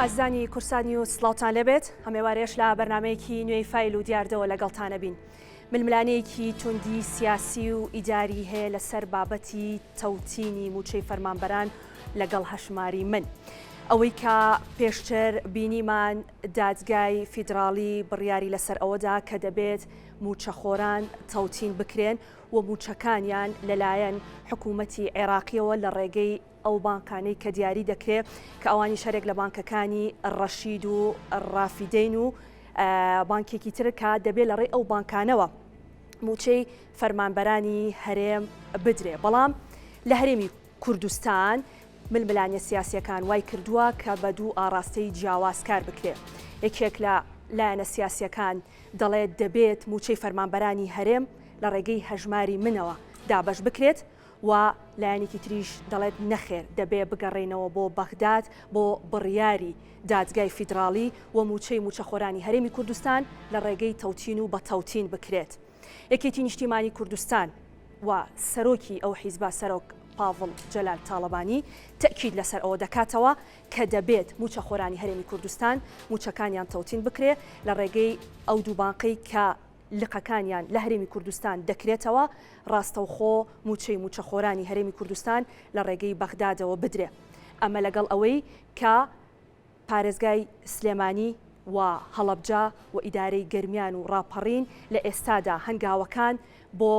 ئازیزانی کوردسات نیوز سڵاوتان لێبێت هەمێوارێش لە بەرنمەیەکی نوێی فایل و دیاردەوە لەگەڵتانەبین ململانێیەکی توندی سیاسی و ئیداری هەیە لەسەر بابەتی تەوتینی مووچەی فەرمانبەران لەگەڵ هەژماری من. ئەوەی کە پێشتر بینیمان دادگای فیدراڵی بڕیاری لەسەر ئەوەدا کە دەبێت مووچەخۆران تەوتین بکرێن و مووچەکانیان لەلایەن حکوومەتی عێراقیەوە لە ڕێگەی ئەو بانکانەی کە دیاری دەکرێ کە ئەوانیش هەرێک لە بانکەکانی ڕەشید و ڕافیدەین و بانکێکی تر کە دەبێ لە ڕێی ئەو بانکانەوە مووچەی فەرمانبەرانی هەرێم بدرێ بەڵام لە هەرێمی کوردستان ململانێ سیاسیەکان وای کردووە کە بە دوو ئاڕاستەی جیاواز کار بکرێ یەکێک لە لایەنە سیاسیەکان دەڵێت دەبێت مووچەی فەرمانبەرانی هەرێم لە ڕێگەی هەژماری منەوە دابەش بکرێت و لایەنێکی تریش دەڵێت نەخێر دەبێ بگەڕێینەوە بۆ بەغداد بۆ بڕیاری دادگای فیدراڵی و مووچەی مووچەخۆرانی هەرێمی کوردستان لە ڕێگەی تەوتین و بە تەوتین بکرێت. یەکێتی نیشتیمانی کوردستان و سەرۆکی ئەو حیزبە سەرۆک پاڤڵ جەلال تاڵەبانی تەئکید لەسەر ئەوە دەکاتەوە کە دەبێت مووچەخۆرانی هەرێمی کوردستان مووچەکانیان تەوتین بکرێ لە ڕێگەی ئەو دوو بانقەی کە لقەکانیان لە هەرێمی کوردستان دەکرێتەوە، ڕاستەوخۆ مووچەی مووچەخۆرانی هەرێمی کوردستان لە ڕێگەی بەغدادەوە بدرێ. ئەمە لەگەڵ ئەوەی کە پارێزگای سلێمانی و هەڵەبجە و ئیدارەی گەرمیان و ڕاپەڕین لە ئێستادا هەنگاوەکان بۆ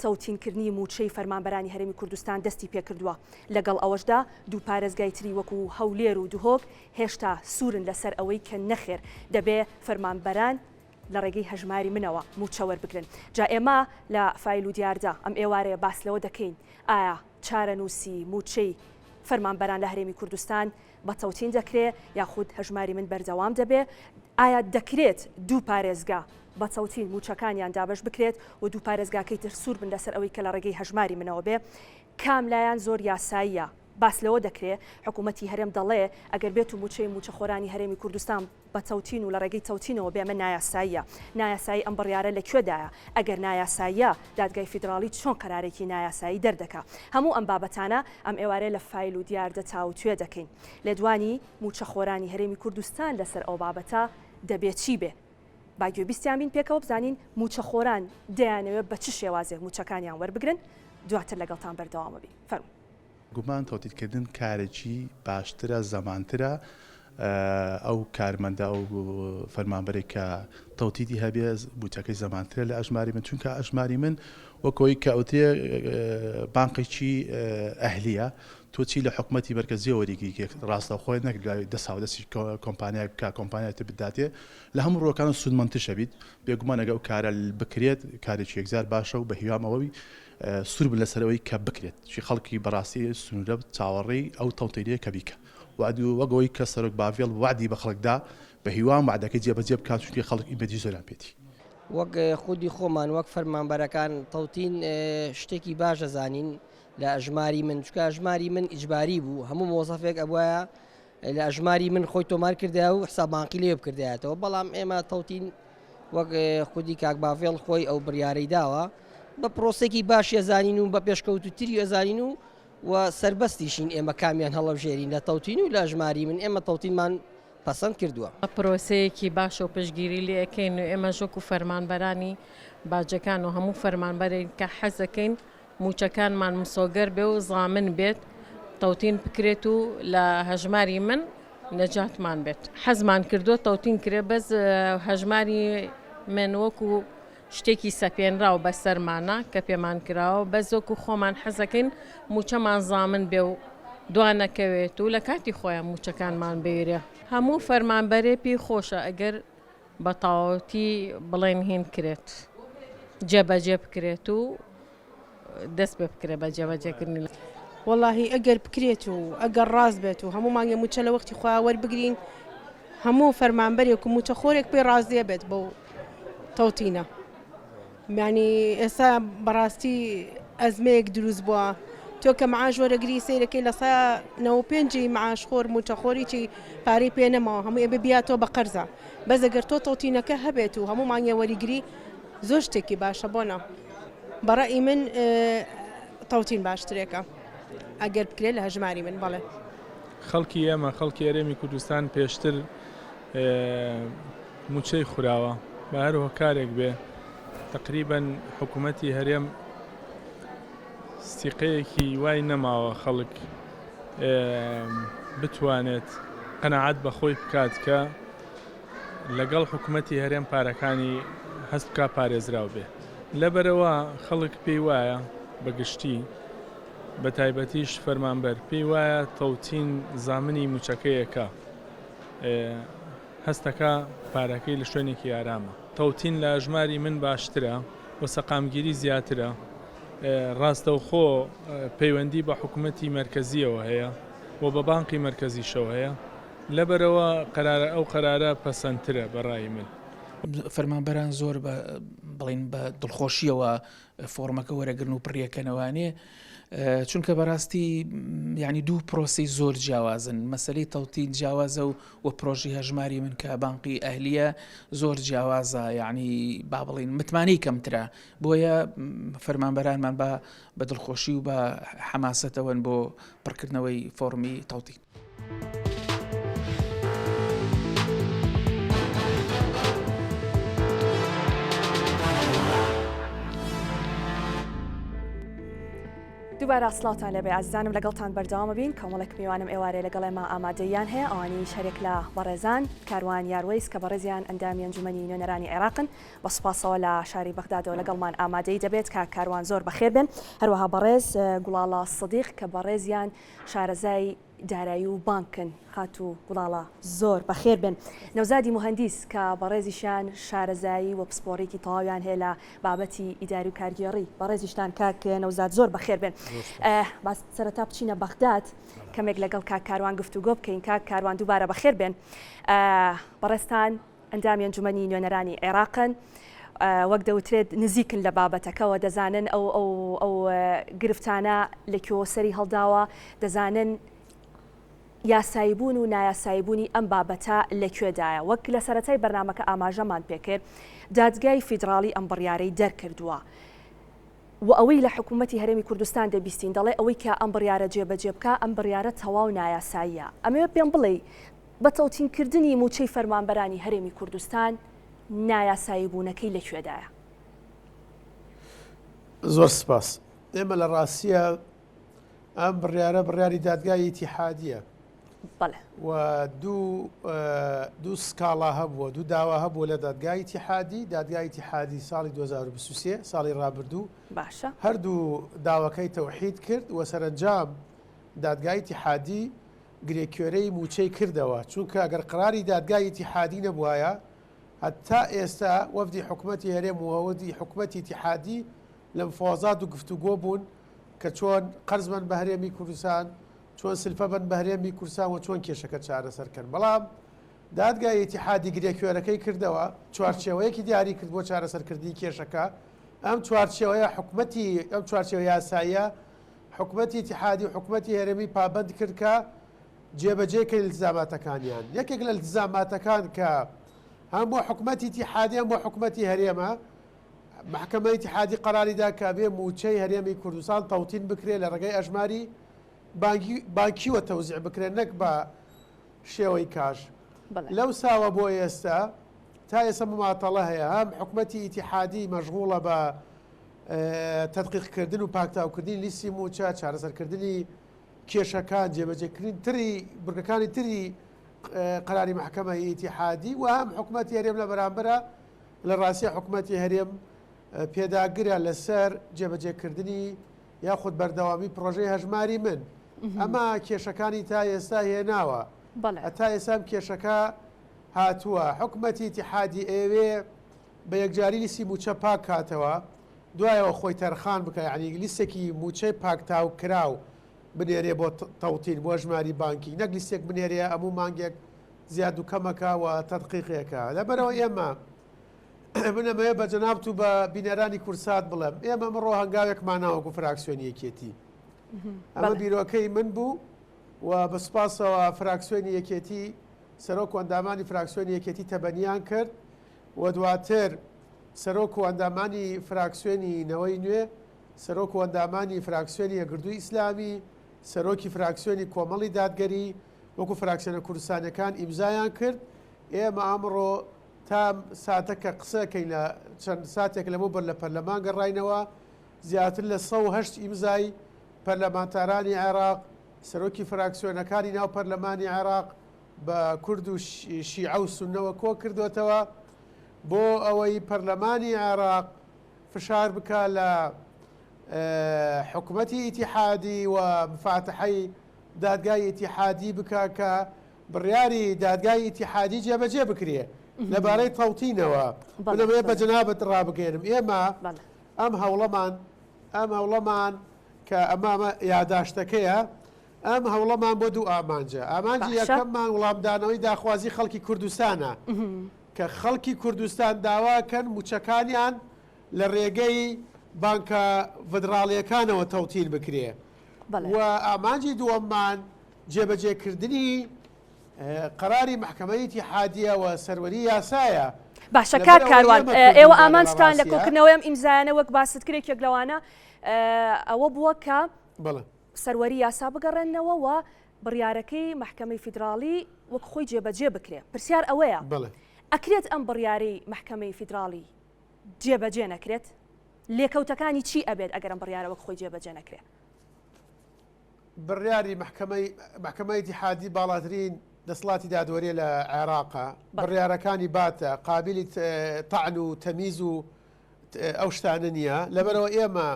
تەوتینکردنی مووچەی فەرمانبەرانی هەرێمی کوردستان دەستی پێکردووە، لەگەڵ ئەوەشدا دوو پارێزگای تری وەکو هەولێر و دهۆک هێشتا سوورن لەسەر ئەوەی کە نەخێر دەبێ فەرمانبەران لە ڕێگەی هەژماری منەوە مووچە وەربگرن. جا ئێمە لە فایل و دیاردە ئەم ئێوارەیە باس لەوە دەکەین ئایا چارەنووسی مووچەی فەرمانبەران لە هەرێمی کوردستان بە تەوتین دەکرێ یاخود هەژماری من بەردەوام دەبێ؟ ئایا دەکرێت دوو پارێزگا بە تەوتین مووچەکانیان دابەش بکرێت و دوو پارێزگاکەی تر سوور بن لەسەر ئەوەی کە لە ڕێگەی هەژماری منەوە بێ؟ کام لایان زۆر یاساییە؟ باس لەوە دەکرێ حکوومەتی هەرێم دەڵێ ئەگەر بێت و مووچەی مووچەخۆرانی هەرێمی کوردستان بە تەوتین و لە ڕێگەی تەوتینەوە بێ ئەمە نایاساییە. نایاسایی ئەم بڕیارە لە کوێدایە؟ ئەگەر نایاساییە دادگای فیدراڵی چۆن قەرارێکی نایاسایی دەردەکا؟ هەموو ئەم بابەتانە ئەم ئێوارەیە لە فایل و دیاردە تاوتوێ دەکەین. لێدوانی مووچەخۆرانی هەرێمی کوردستان لەسەر ئەو بابەتە دەبێ چی بێ؟ با گوێبیستیان بین پێکەوە بزانین مووچەخۆران دەیانەوێ بە چ شێوازێک مووچەکانیان وەربگرن؟ دواتر لەگەڵتان بەردەوام ئەبین. فەرموون. گومان تەوتیدکردن کارێکی باشترە زەمانترە ئەو کارمەندە ئەو فەرمانبەرێک کە تەوتیدی هەبێ بوتەکەی زەمانترە لە ئەژماری من چونکە ئەژماری من وەکۆی کە ئەوترێ بانقێکی ئەهلیە تۆ چی لە حکومەتی مەرکەزیەوە وەریگری ڕاستەوخۆی نەک لای دەساو دەستی کۆمپانیای بکە کۆمپانیای تر بداتێ لە هەموو ڕووەکان سوودمەندترش ئەبیت بێگومان ئەگەر ئەو کارە بکرێت کارێکی یەکجار باشە و بە هیوام ئەوەی سوور بن لەسەر ئەوەی کە بکرێت چی خەڵکی بەڕاستی سنوورە چاوەڕێی ئەو تەوتینەیە کە بیکە وەعد وەک ئەوەی کە سەرۆک باڤێڵ وەعدی بە خەڵک دا بە هیوام وەعدەکەی جێبەجێ بکات چونکە خەڵک ئومێدی زۆریان پێتی. وەک خودی خۆمان وەک فەرمانبەرەکان تەوتین شتێکی باش ئەزانین لە ئەژماری من چونکە ئەژماری من ئیجباری بوو هەموو مۆزەفێک ئەبوایە لە ئەژماری من خۆی تۆمار کردایە و حساب بانقی لێ بکردایەتەوە بەڵام ئێمە تەوتین وەک خودی کاک باڤێڵ خۆی ئەو بڕیارەی داوە بە پرۆسێکی باش ئەزانین و بە پێشکەوتوتری ئەزانین و و سربەستیشین ئێمە کامیان هەڵەبژێرین لە تەوتین و لە ئەژماری من ئێمە تەوتینمان پەسەند کردووە. پرۆسەیەکی باشە و پشتگیری لێ ئەکەین و ئێمەش وەکو فەرمانبەرانی باجەکان و هەموو فەرمانبەرێک کە حەزەکەین مووچەکانمان مسۆگەر بێ و زامن بێت تەوتین بکرێت و لە هەژماری من نەجاتمان بێت. حەزمان کردووە تەوتین کرێ بەس هەژماری من وەکو شتێکی سەپێنراو بەسەرمانە کە پێمان کراوە بەس وەکو خۆمان حەزەکەین مووچەمان زامن بێ و دوا نەکەوێت و لە کاتی خۆیان مووچەکانمان بێرێ. هەموو فەرمانبەرێ پێی خۆشە ئەگەر بە تەواوەتی بڵێن هین کرێت جێبەجێ بکرێت و دەست پێ بکرێت بە جێبەجێکردنی. وەڵاهی ئەگەر بکرێت و ئەگەر ڕاست بێت و هەموو مانگێ مووچە لە وەختی خۆیا وەربگرین هەموو فەرمانبەرێک و مووچەخۆرێک پێی ڕازیە بێت بەو تەوتینە یانی ئێستا بەڕاستی ئەزمەیەک دروست بووە تۆ کە معاش وەرەگری سەیرەکەی لە سا 95 معاشخۆر مووچەخۆریی پارەی پێ نەماوە هەموو ئێبێ بیاتەوە بە قەرزە بەس ئەگەر تۆ تەوتینەکە هەبێت و هەموو مانگێ وەریگری زۆر شتێکی باشە بۆ نا بەڕەئی من تەوتین باشترێکە ئەگەر بکرێت لە هەژماری من بەڵێ. خەڵکی ئێمە خەڵکی هەرێمی کوردستان پێشتر مووچەی خوراوە بە هەر هۆکارێک بێ تەقریبەن حکوومەتی هەرێم سیقەیەکی وای نەماوە خەڵک بتوانێت قەناعەت بە خۆی بکات کە لەگەڵ حکوومەتی هەرێم پارەکانی هەست بکا پارێزراو بێ لەبەرەوە خەڵک پێی وایە بە گشتی بە تایبەتیش فەرمانبەر پێی وایە تەوتین زامنی مووچەکەیەکە هەستەکا پارەکەی لە شوێنێکی ئارامە. تەوتین لە ئەژماری من باشترە و سەقامگیری زیاترە، ڕاستەوخۆ پەیوەندی بە حکومەتی مەرکەزییەوە هەیە و بە بانقی مەرکەزیشەوە هەیە، لەبەرئەوە قەرارە ئەو قەرارە پەسەندترە بە ڕای من. فەرمانبەران زۆر بە بڵێین بە دڵخۆشییەوە فۆڕمەکە وەرەگرن و پڕیەکەنەوانێ چونکە بەڕاستی یعنی دوو پرۆسی زۆر جیاوازن مەسلەی تەوتین جیاوازە و و پرۆژی هەژماری من کە بانقی ئەهلیە زۆر جیاوازە یعنی با بڵین متمانەی کەمترە بۆیە فەرمانبەرانمان بە بە دڵخۆشی و بە حەماسەتەوەن بۆ پڕکردنەوەی فۆڕمی تەوتین. دووبارە سڵاوتان لێبێ ئازیزانم لەگەڵتان بەردەوامە بین کۆمەڵێک میوانم ئێوارێ لەگەڵ ئێمە ئامادەیان هەیە ئەوانیش هەرێک لە بەڕێزان کاروان یاروەیس کە بەڕێزیان ئەندامی ئەنجومەنی نوێنەرانی عێراقن بە سوپاسەوە لە شاری بەغدادەوە لەگەڵمان ئامادەی دەبێت کاک کاروان زۆر بەخێر بێن هەروەها بەڕێز گوڵاڵە سدیق کە بەڕێزیان شارەزای دارایی و بانکن خاتوو گوڵاڵە زۆر بەخێر بێن. نەوزادی موهەندیس کە بەڕێزیشیان شارەزایی و پسپۆڕیکی تەواویان هەیە لە بابەتی ئیداری و کارگێڕی بەڕێزیشتان کاک نەوزاد زۆر بەخێر بێن. با سەرەتا بچینە بەغداد کەمێک لەگەڵ کاک کاروان گفتوگۆ بکەین کاک کاروان دووبارە بەخێر بێن. بەڕێزتان ئەندامی ئەنجومەنی نوێنەرانی عێراقن، وەک دەوترێت نزیکن لە بابەتەکەوە، دەزانن ئەو ئەو ئەو گرفتانە لە کوێوە سەری هەڵداوە، دەزانن یاساییبوون و نایاساییبوونی ئەم بابەتە لە کوێدایە. وەک لە سەرەتای بەرنامەکە ئاماژەمان پێکرد، دادگای فیدراڵی ئەم بڕیارەی دەرکردووە و ئەوەی لە حکوومەتی هەرێمی کوردستان دەبیستین دەڵێ ئەوەی کە ئەم بڕیارە جێبەجێ بکا ئەم بڕیارە تەواو نایاساییە. ئەمەوێ پێم بڵێی بە تەوتینکردنی مووچەی فەرمانبەرانی هەرێمی کوردستان نایاسایی بوونەکەی لە کوێدایە؟ زۆر سپاس. ئێمە لە ڕاستیە ئەم بڕیارە بڕیاری دادگای ئیتیحادیە بەڵێ. و دوو دوو سکاڵا هەبووە دوو داوا هەبووە لە دادگای ئیتیحادی دادگای ئیتیحادی ساڵی 2023 ساڵی ڕابردوو باشە. هەردوو داواکەی تەوحید کرد و سەرەنجام دادگای ئیتیحادی گرێکوێرەی مووچەی کردەوە، چونکە گەر قەراری دادگای ئیتیحادی نەبوایە هەتا ئێستا وەفدی حکومەتی هەرێم و وەفدی حکومەتی ئیتیحادی لە مفاوەزات و گفتوگۆ بوون کە چۆن قەرز بەن بە هەرێمی کوردستان، چۆن سلفە بەن بە هەرێمی کوردستان و چۆن کێشەکە چارەسەر کەن. بەڵام دادگای ئیتیحادی گرێکوێرەکەی کردەوە، چوارچێوەیەکی دیاری کرد بۆ چارەسەرکردنی کێشەکە، ئەم چوارچێوەیە حکومەتی ئەم چوارچێوە یاساییە حکومەتی ئیتیحادی و حکومەتی هەرێمی پابەند کرد کە جێبەجێ کەن ئیلتزاماتەکانیان. یەکێک لە ئیلتزاماتەکان کە هەم بۆ حکومەتی ئیتیحادی هەم بۆ حکومەتی هەرێمە، مەحکەمەی ئیتیحادی قەراری دا کە ئەبێ مووچەی هەرێمی کوردستان تەوتین بکرێ لە ڕێگەی ئەژماری بانکی بانکیوە تەوزیع بکرێ نەک بە شێوەی کاش. لەو ساوە بۆ ئێستا تا ئێستا مماتەڵە هەیە هەم حکومەتی ئیتیحادی مەشغوڵە بە تەدقیقکردن و پاکتاوکردنی لیستی مووچە، چارەسەرکردنی کێشەکان، جێبەجێکردنی تری بڕگەکانی تری قەراری مەحکەمەی ئیتیحادی و هەم حکومەتی هەرێم لە بەرامبەرە لە ڕاستیە حکومەتی هەرێم پێداگرە لەسەر جێبەجێکردنی یاخود بەردەوامی پڕۆژەی هەژماری من ئەمە کێشەکانی تا ئێستا هێناوە تا ئێستا کێشەکە هاتووە حکومەتی ئیتیحادی ئەیەوێ بە یەکجاری لیستی مووچە پاک کاتەوە دوایەوە خۆی تەرخان بکا یەعنی لیستێکی مووچەی پاکتاو کراو بنێرێ بۆ تەوتین بۆ ژماری بانکی نەک لیستێک بنێرێ ئەموو مانگێک زیاد و کەمەکە و تەدقیقێکە لەبەرەوە ئێمە من ئەمەوێ بە جەنابت و بە بینەرانی کورسات بڵێم ئێمە ئەمڕۆ هەنگاوێکمان ناوەکو فراکسیۆنی یەکێتی ئەمە بیرۆکەی من بوو و بە سوپاسەوە فراکسیۆنی یەکێتی سەرۆک و ئەندامانی فراکسیۆنی یەکێتی تەبەنیان کرد و دواتر سەرۆک و ئەندامانی فراکسیۆنی نەوەی نوێ، سەرۆک و ئەندامانی فراکسیۆنی یەکگرتووی ئیسلامی، سەرۆکی فراکسیۆنی کۆمەڵی دادگەری. وەکو فراکسیۆنە کوردستانیەکان ئیمزایان کرد، ئێمە ئەمڕۆ تا ساتە کە قسەکەین لە چەند ساتێک لەمەوبەر لە پەرلەمان گەڕاینەوە زیاتر لە 108 ئیمزای پەرلەمانتارانی عێراق، سەرۆکی فراکسیۆنەکانی ناو پەرلەمانی عێراق بە کورد و شیعە و سوننەوە کۆکردۆتەوە بۆ ئەوەی پەرلەمانی عێراق فشار بکا لە حکومەتی ئیتیحادی و مفاتحەی دادگای ئیتیحادی بکا کە بڕیاری دادگای ئیتیحادی جێبەجێ بکرێ لەبارەی تەوتینەوە. من ئەمەوێ بە جەنابت ڕابگەیەنم ئێمە ئەم هەوڵەمان ئەم هەوڵەمان کە ئەمە ئەمە یاداشتەکەیە ئەم هەوڵەمان بۆ دوو ئامانجە ئامانجی یەکەممان وڵامدانەوەی داخوازی خەڵکی کوردستانە کە خەڵکی کوردستان داواکەن موچەکانیان لە ڕێگەی بانکە ڤدراڵیەکانەوە تەوتین بکرێ و ئامانجی دووەممان جێبەجێکردنی قەراری مەحکەمەی ئیتیحادیە و سەروەری یاسایە. باشە کاک کاروان ئێوە ئامانجتان لە کۆکردنەوەی ئەم ئیمزایانە وەک باست کرد یەکێک لەوانە ئەوە بووە کە سەروەری یاسا بگەڕێننەوە و بڕیارەکەی مەحکەمەی فیدراڵی وەک خۆی جێبەجێ بکرێ. پرسیار ئەوەیە ئەکرێت ئەم بڕیارەی مەحکەمەی فیدراڵی جێبەجێ نەکرێت؟ لێکەوتەکانی چی ئەبێت ئەگەر ئەم بڕیارە وەک خۆی جێبەجێ نەکرێ؟ بڕیاری مەحکەمەی مەحکەمەی ئیتیحادی باڵاترین دەسەڵاتی دادوەریە لە عێراقە، بڕیارەکانی باتە قابیلی تەعن و تەمیز و ئەو شتانە نییە، لەبەرئەوە ئێمە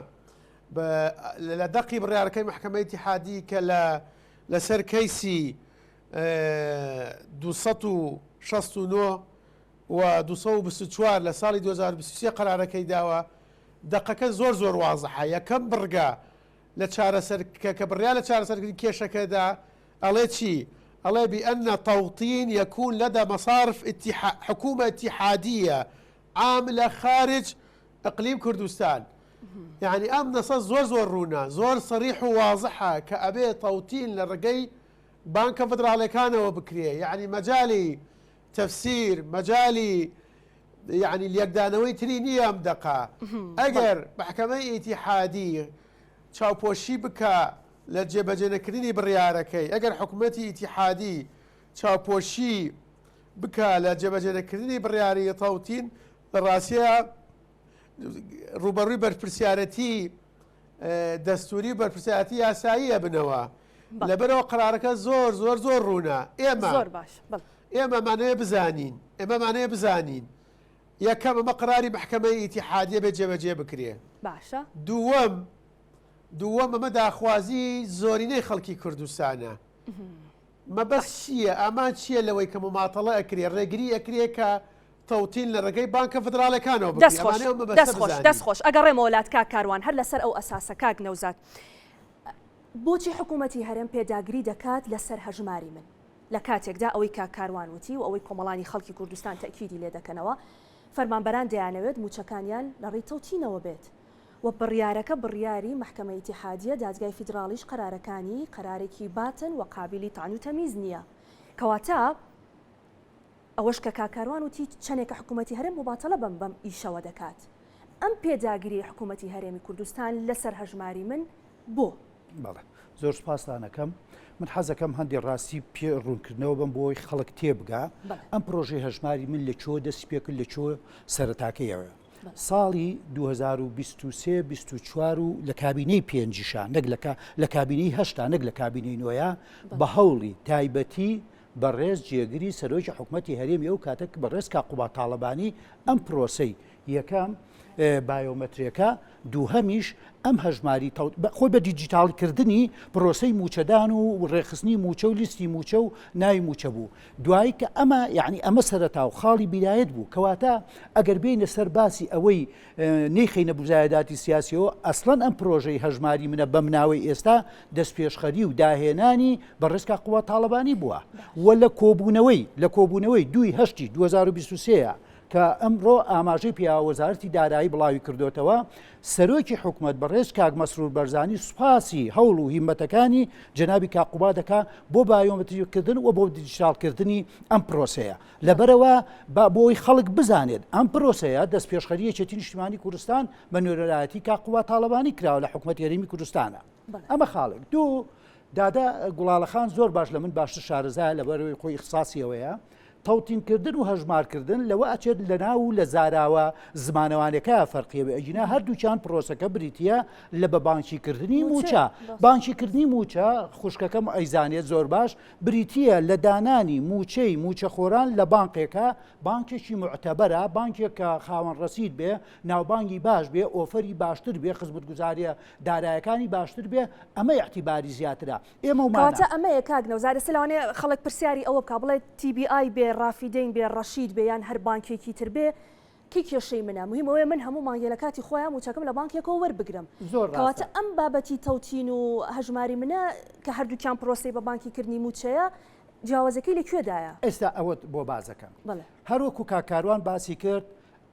لە دەقی بڕیارەکەی مەحکەمەی ئیتیحادی کە لە لەسەر کەیسی 269 و 224 لە ساڵی 2023 قەرارەکەی داوە دەقەکە زۆر زۆر وازحە یەکەم بڕگە لە چارەسەر کە کە بڕیار لە چارەسەرکردنی کێشەکەدا ئەڵێ چی؟ ئەڵێ بأن توطين يكون لدى مصارف اتحا حكومة اتحادية عاملە خارج اقلیم کوردستان یعنی ئەم نەسە زۆر زۆر ڕوونە زۆر صریح و واضحە کە ئەبێ تەوتین لە ڕێگەی بانکە فدراڵەکانەوە بکرێ یعنی مەجالی تەفسیر مەجالی یعنی لێکدانەوەی تری نییە ئەم دەقە ئەگەر مەحکەمەی ئیتیحادی چاوپۆشی بکا لە جێبەجێنەکردنی بڕیارەکەی ئەگەر حکومەتی ئیتیحادی چاوپۆشی بکا لە جێبەجێنەکردنی بڕیاری تەوتین لە ڕاستیا ڕووبەڕووی بەرپرسیارەتی دەستوری و بەرپرسیارەتی یاسایی ئەبنەوە لەبەرەوە قرارەکە زۆر زۆر زۆر ڕوونە ئێمە زۆر باش ئێمە مانەیە بزانین ئێمە مانەیە بزانین یەکەم ئەمە قراری محکمەی ئیتیحادیە بێ جێبەجێ بکرێ باشە دووەم دووەم ئەمە داخوازی زۆرینەی خەڵکی کوردستانە مەبەست چییە؟ ئامانج چییە لەوەی کە موماتەڵە ئەکرێ، ڕێگری ئەکرێ کە تەوتین لە ڕێگەی بانکە فدراڵەکانەوە بکرێ؟ دەست خۆش ئەمانەی ئەو مەبەستە دەست خۆش بزانین. دەست خۆش ئەگەڕێمەوە لات کاک کاروان هەر لەسەر ئەو ئەساسە کاک نەوزاد بۆچی حکوومەتی هەرێم پێداگری دەکات لەسەر هەژماری من لە کاتێکدا ئەوەی کاک کاروان وتی و ئەوەی کۆمەڵانی خەڵکی کوردستان تەئکیدی لێ دەکەنەوە فەرمانبەران دەیانەوێت مووچەکانیان لە ڕێی تەوتینەوە بێت و بڕیارەکە بڕیاری مەحکەمە ئیتیحادیە دادگای فیدراڵیش قەرارەکانی قەرارێکی باتن و قابیلی تەعن و تەمیز نیە کەواتە ئەوەش کە کاک کاروان وتی چەنێکە حکومەتی هەرێم موباتەلە بەم بەم ئیشەوە دەکات ئەم پێداگریەی حکومەتی هەرێمی کوردستان لەسەر هەژماری من بۆ؟ بەڵێ زۆر سپاستان ئەکەم من حەزەکەم هەندێک ڕاستی پێ ڕوونکردنەوە بم بۆی خەڵک تێبگا ئەم پرۆژەی هەژماری من لە چۆ دەستی پێکرد لە چۆ سەرەتاکەیەوە ساڵی 2023 24 و لە کابینەی پێنجیشا نەک لە لە کابینەی هەشتا نەک لە کابینەی نۆیە بە هەوڵی تایبەتی بەڕێز جێگری سەرۆکی حکومەتی هەرێمی ئەو کاتە بەڕێز کاک قوباد تاڵەبانی ئەم پرۆسەی یەکەم بایۆمەترێکە، دووهەمیش ئەم هەژماری خۆی بە دیجیتاڵکردنی پرۆسەی مووچەدان و ڕێکخستنی مووچە و لیستی مووچە و ناوی مووچە بوو. دوایی کە ئەمە یعنی ئەمە سەرەتا و خاڵی بیدایەت بوو کەواتە ئەگەر بێینە سەر باسی ئەوەی نەیخەینە مزایەداتی سیاسیەوە ئەسڵەن ئەم پرۆژەی هەژماری منە بەم ناوەی ئێستا دەستپێشخەری و داهێنانی بەڕێز کاک قوباد تاڵەبانی بووە و لە کۆبوونەوەی لە کۆبوونەوەی دووی هەشتی 2023 کە ئەمڕۆ ئاماژەی پێ وەزارەتی دارایی بڵاوی کردوتەوە سەرۆکی حکومەت بەڕێز کاک مەسرور بەرزانی سوپاسی هەوڵ و هیمەتەکانی جەنابی کاک قوباد دەکا بۆ بایۆمەتریکردن و بۆ دیجیتاڵکردنی ئەم پرۆسەیە لەبەرئەوە با بۆی خەڵک بزانێت ئەم پرۆسەیە دەستپێشخەری یەکێتی نیشتیمانی کوردستان بە نوێنەرایەتی کاک قوباد تاڵەبانی کراوە لە حکومەتی هەرێمی کوردستانە ئەمە خاڵێک دوو. دادە گوڵاڵە خان زۆر باش لە من باشتر شارەزایە لەبەرئەوەی خۆی ئیخساسی ئەوەیە، تەوتینکردن و هەژمارکردن لەوە ئەچێت لە ناو و لە زاراوە زمانەوانەکە فەرقیە بێ ئەگینا هەردووکیان پرۆسەکە بریتییە لە بە بانکیکردنی مووچە. بانکیکردنی مووچە خوشکەکەم ئەیزانێت زۆر باش بریتییە لە دانانی مووچەی مووچەخۆران لە بانقێکە بانکێکی موعتەبەرە بانکێک کە خاوەن ڕەسید بێ ناوبانگی باش بێ ئۆفەری باشتر بێ خزمەتگوزاریە دارایەکانی باشتر بێ ئەمە ئیعتیباری زیاترە ئێمە و کەواتە ئەمەیە کاک نەوزاد ئێستا لەوانەیە خەڵک پرسیاری ئەوە بکا بڵێ تی بی ئای بێ ڕافیدەین بێ ڕەشید بێ یان هەر بانکێکی تر بێ کی کێشەی منە مهم ئەوەیە من هەموو مانگێ لە کاتی خۆیان مووچەکەم لە بانکێکەوە وەربگرم زۆر ڕاستە. کەواتە ئەم بابەتی تەوتین و هەژماری منە کە هەردووکیان پرۆسەی بە بانکی کردنی مووچەیە جیاوازەکەی لە کوێدایە؟ ئێستا ئەوەت بۆ باس دەکەم. بەڵێ. هەر وەکو کاک کاروان باسی کرد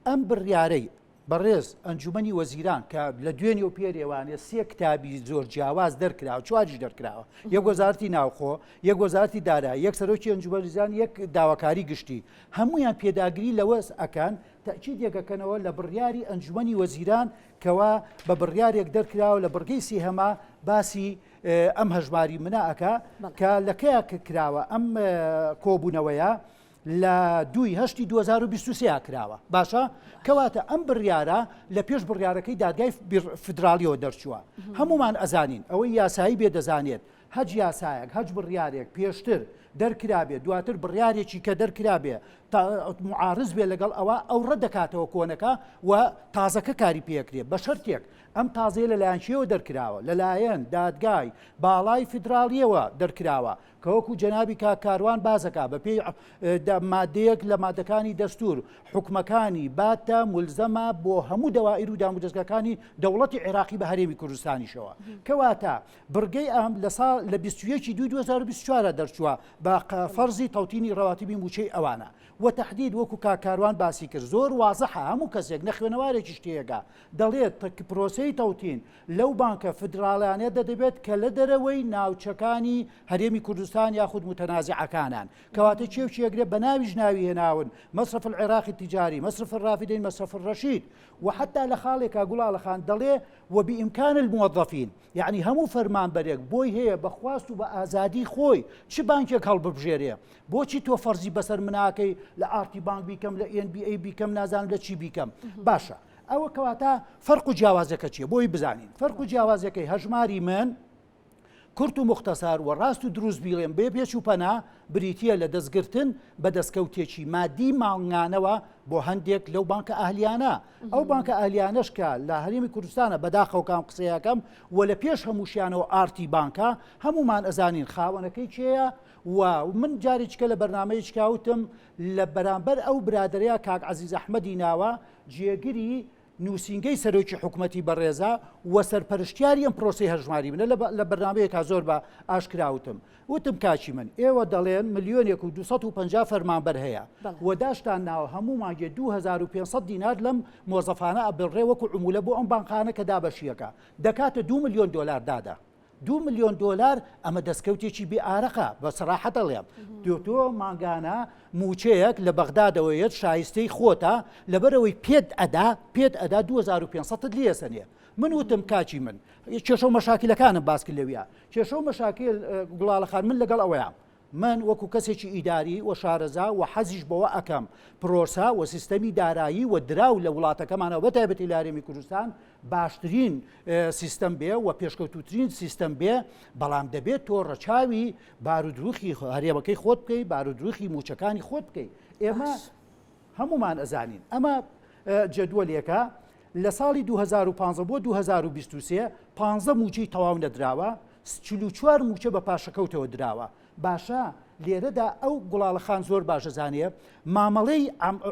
ئەم بڕیارەی بەڕێز ئەنجومەنی وەزیران کە لە دوێنێ و پێرێوانێ سێ کتابی زۆر جیاواز دەرکراوە چواریش دەرکراوە یەک وەزارەتی ناوخۆ یەک وەزارەتی دارایی یەک سەرۆکی ئەنجومەنی وەزیران یەک داواکاری گشتی هەمویان پێداگری لەوەس ئەکەن تەئکید یەکەکەنەوە لە بڕیاری ئەنجومەنی وەزیران کەوا بە بڕیارێک دەرکراوە لە بڕگەی سێهەما باسی ئەم هەژماری منە ئەکا کە لە کەیا کراوە ئەم کۆبوونەوەیە لە دووی هەشتی 2023 کراوە باشە کەواتە ئەم بڕیارە لە پێش بڕیارەکەی دادگای فیدراڵیەوە دەرچووە هەمومان ئەزانین ئەوەی یاسایی بێ دەزانێت هەچ یاسایەک هەچ بڕیارێک پێشتر دەرکرابێ دواتر بڕیارێکی کە دەرکرابێ معارز بێ لەگەڵ ئەوە ئەو ڕەت دەکاتەوە کۆنەکە و تازەکە کاری پێکرێ بە شەرتێک ئەم تازەیە لەلایەن کێوە دەرکراوە لەلایەن دادگای باڵای فیدراڵیەوە دەرکراوە کە وەکو جەنابی کاک کاروان باسەکا بە پێی مادەیەک لە مادەکانی دەستور حکومەکانی باتە ملزەمە بۆ هەموو دەوائیر و دامودەزگاکانی دەوڵەتی عێراقی بە هەرێمی کوردستانیشەوە کەواتە بڕگەی ئەم لە ساڵ لە 21 دوی 2024 دەرچووە بە فەرزی تەوتینی ڕەواتبی مووچەی ئەوانە وە تەحدید وەکو کاک کاروان باسی کرد زۆر وازحە هەموو کەسێک نەخوێنەوارێکیش تێگا دەڵێت پرۆسەی تەوتین لەو بانکە فیدراڵیانە دەدەبێت کە لە دەرەوەی ناوچەکانی هەرێمی کوردستان یاخود موتەنازعەکانان کەواتە کێ و کێ گرێ بە ناویش ناوی هێناون مصرف العراق التجاري مصرف الرافدين مصرف الرشيد وحتى لە خاڵێکا گوڵاڵە خان دەڵێ وبإمكان الموظفين یەعنی هەموو فەرمانبەرێک بۆی هەیە بە خواست و بە ئازادی خۆی چ بانکێک هەڵببژێرێ بۆچی تۆ فەرزی بەسەر مناکەی لە ئارتی بانک بیکەم لە NBA بیکەم نازانم لە چی بیکەم باشە ئەوە کەواتە فەرق و جیاوازەکە چییە بۆی بزانین فەرق و جیاوازەکەی هەژماری من کورت و موختەسەر و ڕاست و دروست بیڵێم بێ پێچ و پەنا بریتییە لە دەستگرتن بە دەستکەوتێکی مادی مانگانەوە بۆ هەندێک لەو بانکە ئەهلیانە ئەو بانکە ئەهلیانەش کە لە هەرێمی کوردستانە بەداخەوە کام قسەیەکەم و لە پێش هەمووشیانەوە ئارتی بانکە هەمومان ئەزانین خاوەنەکەی کێیە و من جارێکیکە لە بەرنامەیەکا وتم لە بەرامبەر ئەو برادەرەیە کاک عەزیز ئەحمەدی ناوە جێگری نووسینگەی سەرۆکی حکومەتی بەڕێزە و سەرپەرشتیاری ئەم پرۆسەی هەژماری منە لە بەرنامەیەکا زۆر بە ئاشکرا وتم وتم کاکی من ئێوە دەڵێن ملیۆنێک و 250 فەرمانبەر هەیە و داشتان ناوە هەموو مانگێ 2500 دینار لەم مۆزەفانە ئەبڕێ وەکو عمولە بۆ ئەم بانقانە کە دابەشیەکە دەکاتە 2 ملیۆن دۆلار دادا دوو ملیۆن دۆلار ئەمە دەستکەوتێکی بێ ئارەقە بە سەراحەت ئەڵێم تۆ تۆ مانگانە مووچەیەک لە بەغدادەوە یەت شایستەی خۆتە لەبەرەوەی پێت ئەدا پێت ئەدا 2500 لێ سەنێ من وتم کاکی من کێشە و مەشاکیلەکانم باس کرد لەویا کێشە و مەشاکیل گوڵاڵە خان من لەگەڵ ئەوەیام من وەکو کەسێکی ئیداری و شارەزا و حەزیش بەوە ئەکەم پرۆسە و سیستەمی دارایی و دراو لە وڵاتەکەمانەوە بەتایبەتی لە هەرێمی کوردستان باشترین سیستەم بێ و پێشکەوتوترین سیستەم بێ بەڵام دەبێت تۆ ڕەچاوی بارودروخی هەرێمەکەی خۆت بکەی بارودروخی موچەکانی خۆت بکەی ئێمە هەمومان ئەزانین ئەمە جەدوەلێکە لە ساڵی 2015 بۆ 2023 15 موچەی تەواو نەدراوە 44 موچە بە پاشەکەوتەوە دراوە باشە لێرەدا ئەو گوڵاڵە خان زۆر باشەزانێ مامەڵەی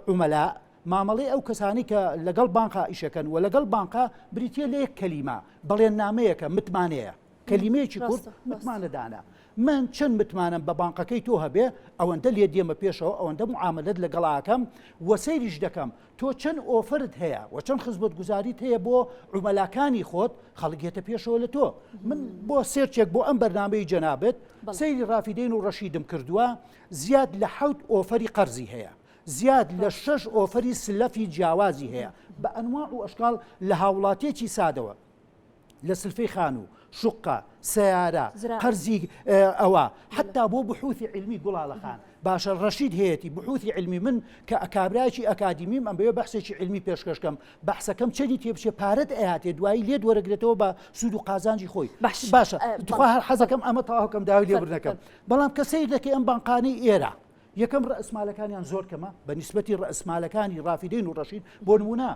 عومەلا مامەڵەی ئەو کەسانەی کە لەگەڵ بانقا ئیشەکەن و لەگەڵ بانقا بریتە لە یەک کەلیمە بەڵێننامەیەکە متمانەیە کەلیمەیەکی کورت متمانەدانە من چەند متمانەم بە بانقەکەی تۆ هەبێ ئەوەندە لێ دێمە پێشەوە ئەوەندە معاملەت لەگەڵاکەم و سەیریش دەکەم تۆ چەند offer ت هەیە و چەند خزمەتگوزاریت هەیە بۆ عومەلاکانی خۆت خەڵک یەتە پێشەوە لە تۆ من بۆ search ێک بۆ ئەم بەرنمەی جەنابت سەیری ڕافیدەین و ڕەشیدم کردووە زیاد لە حەوت offer ی قەرزی هەیە زیاد لە شەش offer ی سلەفی جیاوازی هەیە بە ئەنواع و ئەشکال لە هاوڵاتیەکی سادەوە لە سلفەی خانوو. شوقە، سەیارە، قەرزی ئەوە، حەتا بۆ بحوثی عیلمی گوڵاڵە خان، باشە ڕەشید هەیەتی بحوثی عیلمی من کە کابرایەکی ئەکادیمیم ئەمەوێ بەحسێکی عیلمی پێشکەش کەم بەحسەکەم چەنی تێبچێ پارەت ئەیاتێ دوایی لێت وەرەگرێتەوە بە سوود و قازانجی خۆی باش باشە تخوا هەر حەزەکەم ئەمە تەواو کەم داوای لێبوردن ئەکەم بەڵام کە سەیر دەکەی ئەم بانقانەی ئێرە یەکەم ڕەئسمالەکانیان زۆر کەمە بە نیسبەتی ڕەئسمالەکانی ڕافیدەین و ڕەشید بۆ نمونە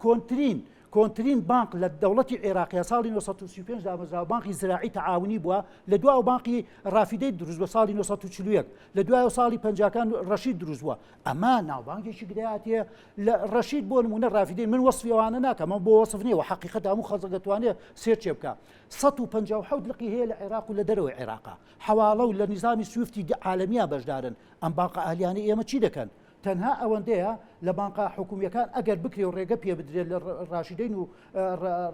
کۆنترین کۆنترین بانق لە دەوڵەتی عێراقیا ساڵی 1935 دامەزراوە بانقی زراعی تەعاونی بووە لە دواوە بانقی ڕافیدەی دروست بە ساڵی 1941 لە دوایەوە ساڵی پەنجاکان ڕەشید دروست بووە ئەمە ناوبانگێکی گراتیە لە ڕەشید بۆ نمونە ڕافیدەی من وەصفی ئەوانە ناکەم بۆ وەصف نییە و حەقیقەت هەموو خەڵک دەتوانێت سێرچێ بکە 157 لقی هەیە لە عێراق و لە دەرەوەی عێراقا حەواڵە و لە نیزامی سویفتی عالەمییا بەشدارن، ئەم بانقە ئەهلیانەی ئێمە چی دەکەن؟ تەنها ئەوەندەیە لە بانقە حکومییەکان ئەگەر بکرێ و ڕێگە پێ بدرێت لە ڕاشیدەین و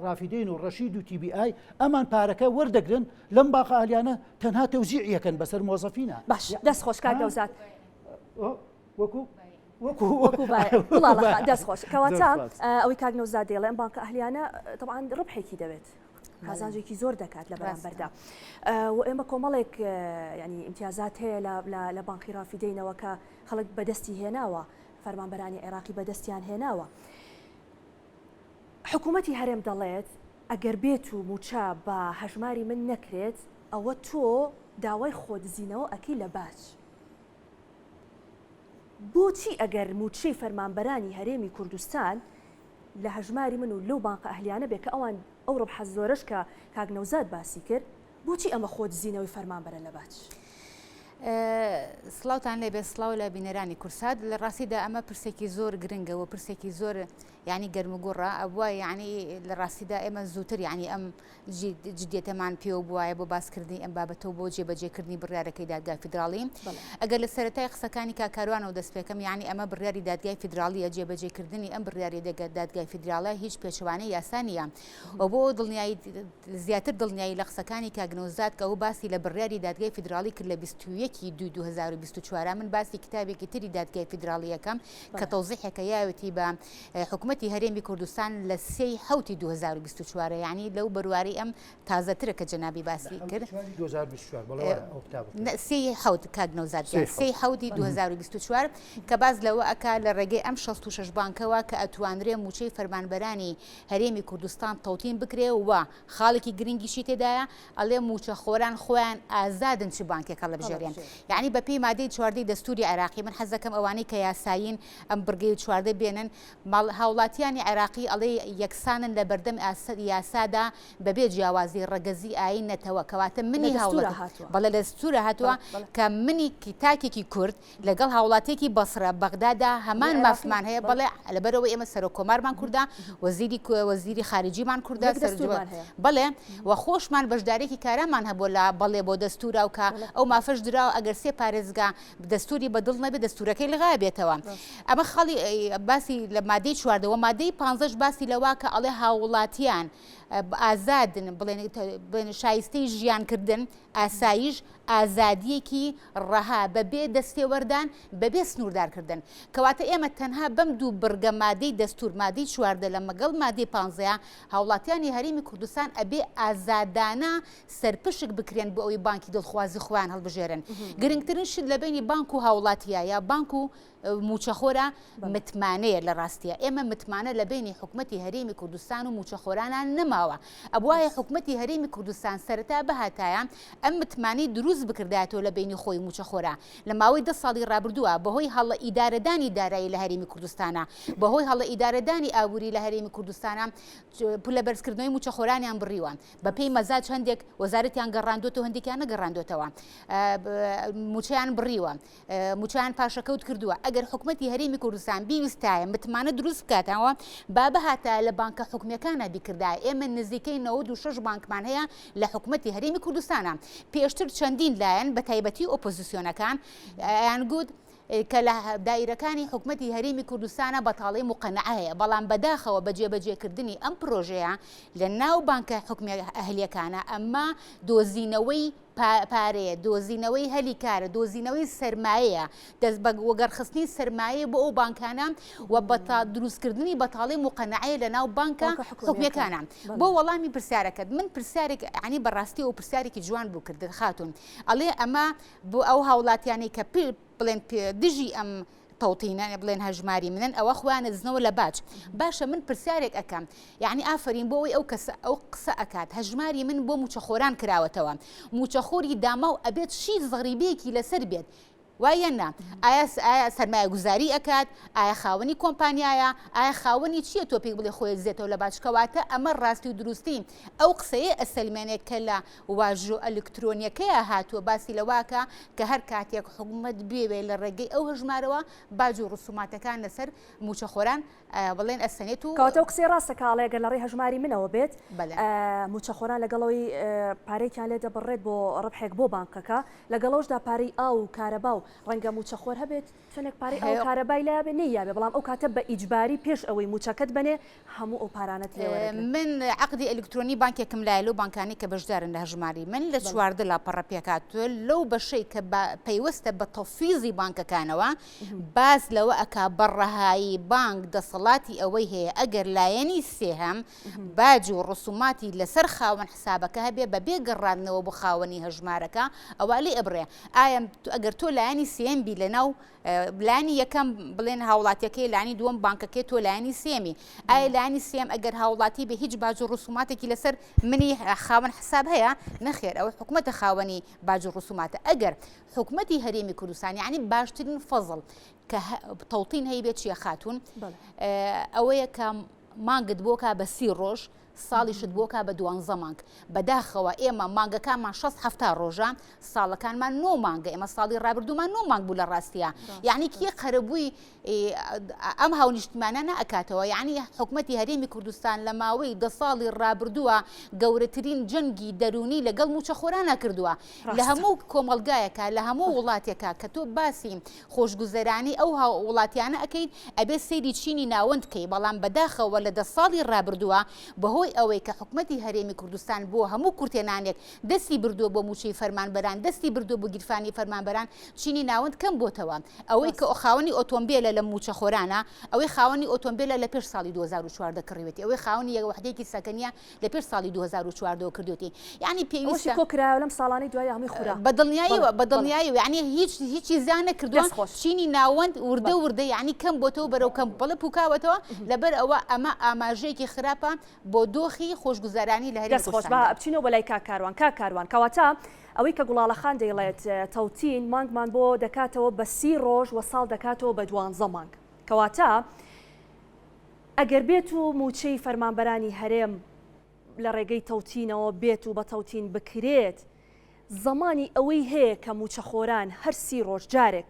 ڕافیدەین و ڕەشید و تی بی ئای ئەمان پارەکە وەردەگرن لەم بانقە ئەهلیانە تەنها تەوزیعی ئەکەن بەسەر مۆزەفینا. باش دەست خۆش کاک نەوزاد. وەکو وەکو وەکو گوڵاڵە خان دەست خۆش کەواتە ئەوەی کاک نەوزاد دەیڵێ ئەم بانکە ئەهلیانە تەبعەن ڕبحێکی دەوێت قازانجێکی زۆر دەکات لە بەرامبەردا و ئێمە کۆمەڵێک ینی امتیازات هەیە لە بانقی ڕافیدەینەوە کە خەڵک بەدەستی هێناوە فەرمانبەرانی عێراقی بەدەستیان هێناوە حکوومەتی هەرێم دەڵێت ئەگەر بێت و موچە بە هەژماری من نەکرێت ئەوە تۆ داوای خۆدزینەوە ئەکەی لە باج بۆچی ئەگەر مووچەی فەرمانبەرانی هەرێمی کوردستان لە هەژماری من و لەو بانقە ئەهلیانە بێ کە ئەوان ئەو ڕبحە زۆرەش کە کاک نەوزاد باسی کرد بۆچی ئەمە خۆ دزینەوەی فەرمانبەرە لە باج؟ سڵاوتان لێبێ سڵاو لە بینەرانی کورسات لە ڕاستیدا ئەمە پرسێکی زۆر گرنگە و پرسێکی زۆر یعنی گەرموگوڕە ئەبووە یعنی لە ڕاستیدا ئێمە زووتر یعنی ئەم جدیەتەمان پێوە بوایە بۆ باسکردنی ئەم بابەتە و بۆ جێبەجێکردنی بڕیارەکەی دادگای فیدراڵی. ئەگەر لە سەرەتای قسەکانی کاک کاروانەوە دەست پێکەم یانی ئەمە بڕیاری دادگای فیدراڵیە جێبەجێکردنی ئەم بڕیاری دادگای فیدراڵە هیچ پێچەوانەی یاسا نییە و بۆ دڵنیایی زیاتر دڵنیایی لە قسەکانی کاک نەوزاد کە ئەو باسی لە بڕیاری دادگای فیدراڵی کرد لە 21 دوو 2024 من باسی کتابێکی تری دادگای فیدراڵیەکەم کە تەوزیحێکە یاوێتی بە حکومەتی هەرێمی کوردستان لە سێی حەوتی 2024 یانی لەو بەرواری ئەم تازەترە کە جەنابی باسی کرد سێی حەوت کاک نەوزاد گیان سێی حەوتی 2024 کە باس لەوە ئەکا لە ڕێگەی ئەم 66 بانکەوە کە ئەتوانرێ موچەی فەرمانبەرانی هەرێمی کوردستان تەوتین بکرێ و خاڵێکی گرنگیشی تێدایە ئەڵێ موچە خۆران خۆیان ئازادن چ بانکێک هەڵبژێرێن یعنی بە پێی مادەی چواردەی دەستوری عێراقی من حەزەکەم ئەوانەی کە یاسایین ئەم بڕگەی 14 بێنن هاوڵاتیانی عێراقی ئەڵێ یەکسانن لە بەردەم یاسادا بەبێ جیاوازی ڕەگەزی ئایین نەتەوە کەواتە منی هاوڵاتی بەڵێ لە دەستورا هاتووە کە منی تاکێکی کورد لەگەڵ هاوڵاتیەکی بەسرە بەغدادا هەمان مافمان هەیە بەڵێ لەبەرەوەی ئێمە سەرۆک کۆمارمان کوردە وەزیری وەزیری خارجیمان کوردە بەڵێ و خۆشمان بەشدارێکی کارامان هەبوو لە بەڵێ بۆ دەستورا و کە ئەو مافەش دراوە ئەگەر سێ پارێزگا دەستوری بە دڵ نەبێ دەستورەکەی لغا بێتەوە ئەمە خاڵی باسی لە مادەی چواردەوە مادەی پانزەش باسی لەوە کە ئەڵێ هاووڵاتیان ئازادن بڵێن شایستەی ژیانکردن ئاسایش ئازادیەکی ڕەها بەبێ دەستێوەردان بەبێ سنووردارکردن کەواتە ئێمە تەنها بەم دوو بڕگە مادەی دەستور مادەی چواردە لە مەگەڵ مادەی پانزەیە هاوڵاتیانی هەرێمی کوردستان ئەبێ ئازادانە سەرپشک بکرێن بۆ ئەوەی بانکی دڵخوازی خۆیان هەڵبژێرن. گرنگترین شت لە بەینی بانک و هاوڵاتییە یا بانک و مووچەخۆرە متمانەیە لە ڕاستییا ئێمە متمانە لە بەینی حکومەتی هەرێمی کوردستان و مووچەخۆرانا نەماوە. ئەبوایە حکومەتی هەرێمی کوردستان سەرەتا بهاتایە ئەم متمانەی دروست بکردایەتەوە لە بەینی خۆی و مووچەخۆرا. لە ماوەی دە ساڵی ڕابردووە بەهۆی هەڵە ئیدارەدانی دارایی لە هەرێمی کوردستانا، بەهۆی هەڵە ئیدارەدانی ئابووری لە هەرێمی کوردستانا پلە بەرزکردنەوەی مووچەخۆرانیان بڕیوە. بەپێی مەزاج هەندێک وەزارەتیان گەڕاندووەتەوە هەندێکیان نەگەڕاندووەتەوە مووچەیان بڕیوە مووچەیان پاشەکەوت کردووە ئەگەر حکومەتی هەرێمی کوردستان بیویستایە متمانە دروست بکاتەوە با بهاتایە لە بانکە حکومیەکانە بیکردایە ئێمە نزیکەی 96 بانکمان هەیە لە حکومەتی هەرێمی کوردستانە پێشتر چەندین لایەن بە تایبەتی ئۆپۆزیسیۆنەکان ئەیان گوت کە لە دایرەکانی حکومەتی هەرێمی کوردستانە بەتاڵەی موقەنەعە هەیە، بەڵام بەداخەوە بە جێبەجێکردنی ئەم پرۆژەیە لە ناو بانکە حکومیە ئەهلیەکانە ئەمە دۆزینەوەی. پارەیە، دۆزینەوەی هەلی کارە، دۆزینەوەی سەرمایەیە، دەست بە وەگەڕخستنی سەرمایەیە بۆ ئەو بانکانە و دروستکردنی بەتاڵی موقەنەعەیە لەناو بانکە حکومییەکانە. بۆ وەڵامی پرسیارەکەت، من پرسیارێک یانی بەڕاستی ئەو پرسیارێکی جوان بوو کردت خاتوون، ئەڵێ ئەمە بۆ ئەو هاوڵاتیانەی کە بڵێن دژی ئەم تەوتینە بڵێن هەژماری منن ئەوە خۆیان ئەدزنەوە لە باج باشە من پرسیارێک ئەکەم یعنی ئافرین بۆ ئەوەی ئەو کەسە ئەو قسە ئەکات هەژماری من بۆ موچەخۆران کراوەتەوە موچەخۆری داماو ئەبێت چی زەڕیبەیەکی لەسەر بێت وایە نا ئایا ئایا سەرمایە گوزاری ئەکات ئایا خاوەنی کۆمپانیایە ئایا خاوەنی چییە تۆ پێی بڵێ خۆی دزێتەوە لە باج کەواتە ئەمە ڕاستی و دروستی ئەو قسەیە ئەسەلمێنێت کە لە واژۆ ئەلکترۆنیەکەیا هاتووە باسی لەوەکا کە هەر کاتێک حکومەت بێوێ لە ڕێگەی ئەو هەژمارەوە باج و ڕسوماتەکان لەسەر مووچەخۆران بڵێن ئەسەنێت و. کەواتە ئەو قسەی ڕاستە کە ئەڵێ گەر لە ڕێی هەژماری منەوە بێت مووچەخۆران لەگەڵ ئەوەی پارەیەکیان لێ دەبڕێت بۆ ڕبحێک بۆ بانقەکە لەگەڵ ئەوشدا پارەی ئاو و کارەبا و ڕەنگە مووچەخۆر هەبێت چەندێک پارەی ئاو و کارەبای لایە بێ نەیابێ بەڵام ئەو کاتە بە ئیجباری پێش ئەوەی مووچەکەت بەنێ هەموو ئەو پارانەت لێ وەرەگرن. من عەقدی ئەلیکترۆنی بانکێکم لایە لەو بانکانەی کە بەشدارن لە هەژماری من لە 14 لاپەڕە پێکهاتووە لەو بەشەی کە پەیوەستە بە تەفویزی بانکەکانەوە باس لەوە ئەکا بە ڕەهایی بانک دەسەڵاتی ئەوەی هەیە ئەگەر لایەنی سێهەم باج و ڕسوماتی لەسەر خاوەن حسابەکە هەبێ بەبێ گەڕاندنەوە بۆ خاوەنی هەژمارەکە ئەوا لێ ئەبڕێ ئایا ئەگەر تۆ لایەنی سێیەم بی لەناو لایەنی یەکەم بڵێن هاوڵاتیەکەی لانی دووەم بانکەکەی تۆ لایەنی سێمی ئایا لایەنی سێم ئەگەر هاوڵاتی بێ هیچ باج و ڕسوماتێکی لەسەر منی خاوەن حساب هەیە نەخێر ئەوە حکومەتە خاوەنی باج و ڕسوماتە ئەگەر حکومەتی هەرێمی کوردستان یعنی باشترین فەزڵ کە تەوتین هەیبێت چیە خاتون ئەوەیە کە مانگت بۆکا بە سی ڕۆژ ساڵیشت بۆ کا بە دوانزە مانگ. بەداخەوە ئێمە مانگەکانمان شەست حەفتا ڕۆژە، ساڵەکانمان نۆ مانگە، ئێمە ساڵی ڕابردوومان نۆ مانگ بوو لە ڕاستیا. یەعنی کێ قەرەبووی ئەم هاونیشتمانانە ئەکاتەوە؟ یەعنی حکومەتی هەرێمی کوردستان لە ماوەی دە ساڵی ڕابردووە گەورەترین جەنگی دەروونی لەگەڵ مووچەخۆرانا کردووە. لە هەموو کۆمەڵگایەکا، لە هەموو وڵاتێکا کە تۆ باسی خۆشگوزەرانی ئەو هاووڵاتیانە ئەکەیت ئەبێت سەیری چینی ناوەند کەی بەڵام بەداخەوە لە دە ساڵی ڕابردووە بەهۆی ئەوەی کە حکومەتی هەرێمی کوردستان بۆ هەموو کورتێنانێک دەستی بردووە بۆ مووچەی فەرمانبەران دەستی بردووە بۆ گیرفانی فەرمانبەران چینی ناوەند کەم بۆتەوە ئەوەی کە خاوەنی ئۆتۆمبێلە لە مووچەخۆرانە ئەوەی خاوەنی ئۆتۆمبێلە لە پێش ساڵی 2014 کڕیوێتی ئەوەی خاوەنی یەک وحدەیەکی سەکەنیە لە پێش ساڵی 2014 ەوە کردوێتی یعنی پێویستە کۆ کرایەوە لەم ساڵانەی دوای هەمووی خورا بە دڵنیاییەوە بە دڵنیاییەوە یعنی هیچ هیچی زیان نەکردووە چینی ناوەند وردە وردە یعنی کەم بۆتەوە بەرەو کەم بەڵێ پوکاوەتەوە لەبەر ئەوە ئەمە ئاماژەیەکی خراپە بۆ دۆخی خۆشگوزەرانی لە هەرێمی دەست خۆش با بچینەوە بۆ لای کاک کاروان کاک کاروان کەواتە ئەوەی کە گوڵاڵە خان دەیڵێت تەوتین مانگمان بۆ دەکاتەوە بە سی ڕۆژ وە ساڵ دەکاتەوە بە دوانزە مانگ کەواتە ئەگەر بێت و مووچەی فەرمانبەرانی هەرێم لە ڕێگەی تەوتینەوە بێت و بە تەوتین بکرێت، زەمانی ئەوەی هەیە کە مووچەخۆران هەر سی ڕۆژ جارێک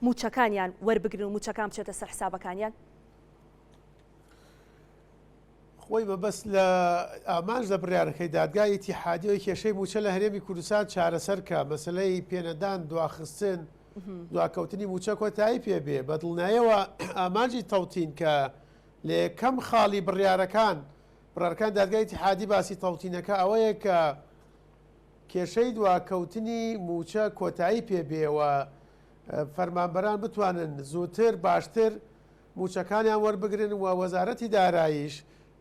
مووچەکانیان وەربگرن و مووچەکان بچێتە سەر حسابەکانیان؟ خۆی مەبەست لە ئامانج لە بڕیارەکەی دادگای ئیتیحادی ئەوەی کێشەی مووچە لە هەرێمی کوردستان چارەسەر کا، مەسەلەی پێنەدان، دواخستن، دواکەوتنی مووچە کۆتایی پێ بێ، بە دڵنیایەوە ئامانجی تەوتین کە لە یەکەم خاڵی بڕیارەکان بڕارەکان دادگای ئیتیحادی باسی تەوتینەکە ئەوەیە کە کێشەی دواکەوتنی مووچە کۆتایی پێ بێ و فەرمانبەران بتوانن زووتر باشتر مووچەکانیان وەربگرن و وەزارەتی داراییش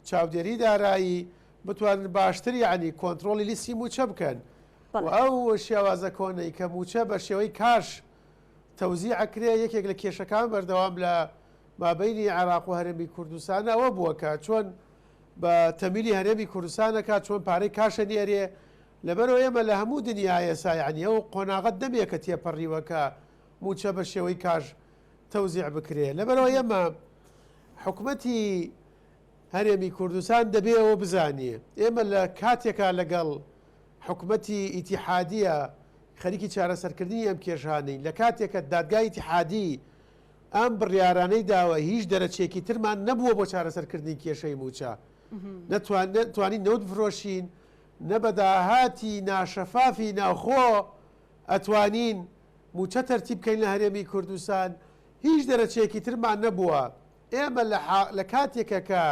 چاودێری دارایی بتوانن باشتر یەعنی کۆنترۆڵی لیستی مووچە بکەن و ئەو شێوازە کۆنەی کە مووچە بە شێوەی کاش تەوزیع ئەکرێ یەکێک لە کێشەکان بەردەوام لە مابەینی عێراق و هەرێمی کوردستان ئەوە بووە کە چۆن بە تەمیلی هەرێمی کوردستان ئەکات چۆن پارەی کاش ئەنێرێ لەبەرئەوە ئێمە لە هەموو دنیا ئێسا یەعنی ئەو قۆناغە دەمێکە تێپەڕیوە کە مووچە بە شێوەی کاش تەوزیع بکرێ لەبەرئەوە ئێمە حکومەتی هەرێمی کوردستان دەبێ ئەوە بزانێ ئێمە لە کاتێکا لەگەڵ حکومەتی ئیتیحادیە خەریکی چارەسەرکردنی ئەم کێشانەین لە کاتێکە دادگای ئیتیحادی ئەم بڕیارانەی داوە هیچ دەرەچێکی ترمان نەبووە بۆ چارەسەرکردنی کێشەی مووچە نەتوانین نەوت بفرۆشین نە بە داهاتی ناشەفافی ناوخۆ ئەتوانین مووچە تەرتیب بکەین لە هەرێمی کوردستان هیچ دەرەچەیەکی ترمان نەبووە ئێمە لە کاتێکە کە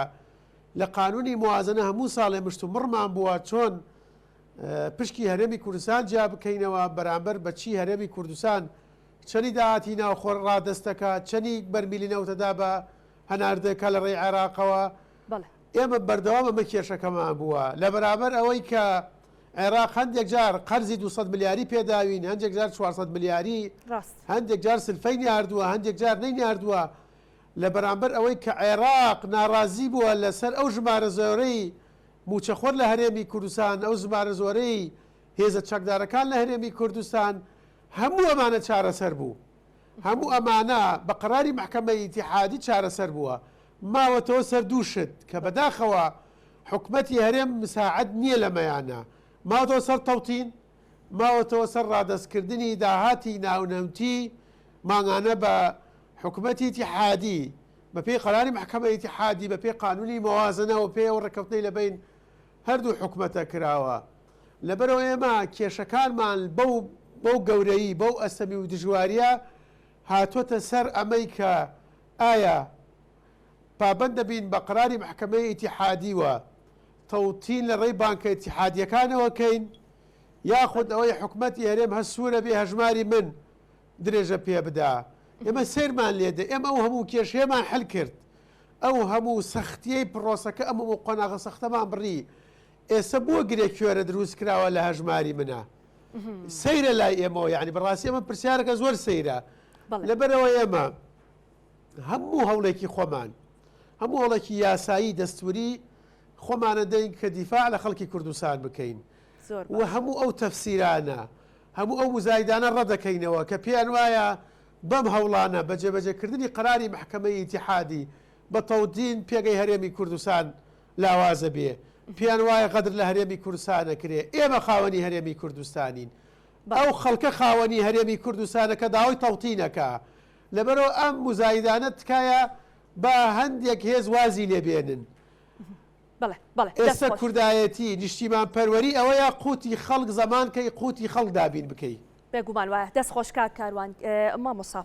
لە قانونی موازنە هەموو ساڵێ مشتومڕمان بووە چۆن. پشکی هەرێمی کوردستان جیا بکەینەوە بەرامبەر بە چی هەرێمی کوردستان چەنی داهاتی ناوخۆ ڕادەست دەکا، چەنی بەرمیلی نەوتەدا بە هەناردەکە لە ڕێی عێراقەوە. ئێمە بەردەوام ئەمە کێشەکەمان بووە لە بەرامبەر ئەوەی کە عێراق هەندێک جار قەرزی 200 ملیاری پێداوین، هەندێک جار 400 ملیاری، هەندێک جار سلفەی ناردووە، هەندێک جار نەیناردووە. لە بەرامبەر ئەوەی کە عێراق ناڕازی بووە لەسەر ئەو ژمارە زۆرەی مووچەخۆر لە هەرێمی کوردستان، ئەو ژمارە زۆرەی هێزە چەکدارەکان لە هەرێمی کوردستان، هەموو ئەمانە چارەسەر بوو. هەموو ئەمانە بە قەراری مەحکەمەی ئیتیحادی چارەسەر بووە. ماوەتەوە سەر دوو شت کە بەداخەوە حکومەتی هەرێم مساعد نییە لەمەیانە. ماوەتەوە سەر تەوتین، ماوەتەوە سەر ڕادەستکردنی داهاتی ناونەوتی مانگانە بە حکومەتی ئیتیحادی بە پێی قەراری مەحکەمەی ئیتیحادی، بە پێی قانونی مەوازنە و پێی ئەو ڕێککەوتنەی لە بەین هەردوو حکومەتە کراوە. لەبەرئەوە ئێمە کێشەکانمان بەو بەو گەورەیی، بەو ئەستەمی و دژوارییە هاتۆتە سەر ئەمەی کە ئایا پابەند دەبین بە قەراری مەحکەمەی ئیتیحادی و تەوتین لە ڕێی بانکە ئیتیحادییەکانەوە کەین یاخود ئەوەی حکومەتی هەرێم هەر سوورە بێ هەژماری من درێژە پێ بدا. ئێمە سەیرمان لێ دێ ئێمە ئەو هەموو کێشەیەمان حل کرد، ئەو هەموو سەختییەی پڕۆسەکە ئەم هەموو قۆناغە سەختەمان بڕی، ئێسە بۆ گرێ کوێرە دروست کراوە لە هەژماری منە؟ سەیرە لای ئێمەوە یانی بەڕاستی ئەمە پرسیارەکە زۆر سەیرە. لەبەرئەوە ئێمە هەموو هەوڵێکی خۆمان، هەموو هەوڵێکی یاسایی دەستوری خۆمانە دەین کە دیفاع لە خەڵکی کوردستان بکەین و هەموو ئەو تەفسیرانە، هەموو ئەو موزایدانە ڕەدەکەینەوە کە پێیان وایە بەم هەوڵانە، بە جێبەجێکردنی قەراری مەحکەمەی ئیتیحادی، بە تەوتین پێگەی هەرێمی کوردستان لاوازە بێ. پێیان وایە غەدر لە هەرێمی کوردستان ئەکرێ. ئێمە خاوەنی هەرێمی کوردستانین. ئەو خەڵکە خاوەنی هەرێمی کوردستانە کە داوای تەوتین ئەکا. لەبەرئەوە ئەم موزایدانە تکایە با هەندێک هێز وازی لێ بێنن. بەڵێ بەڵێ دەست ئێستە خۆش. کوردایەتی، نیشتیمانپەروەری ئەوەیە قوتی خەڵک زەمان کەی، قوتی خەڵک دابین بکەی. بێگومان وایە. دەست خۆش کاک کاروان. مامۆستا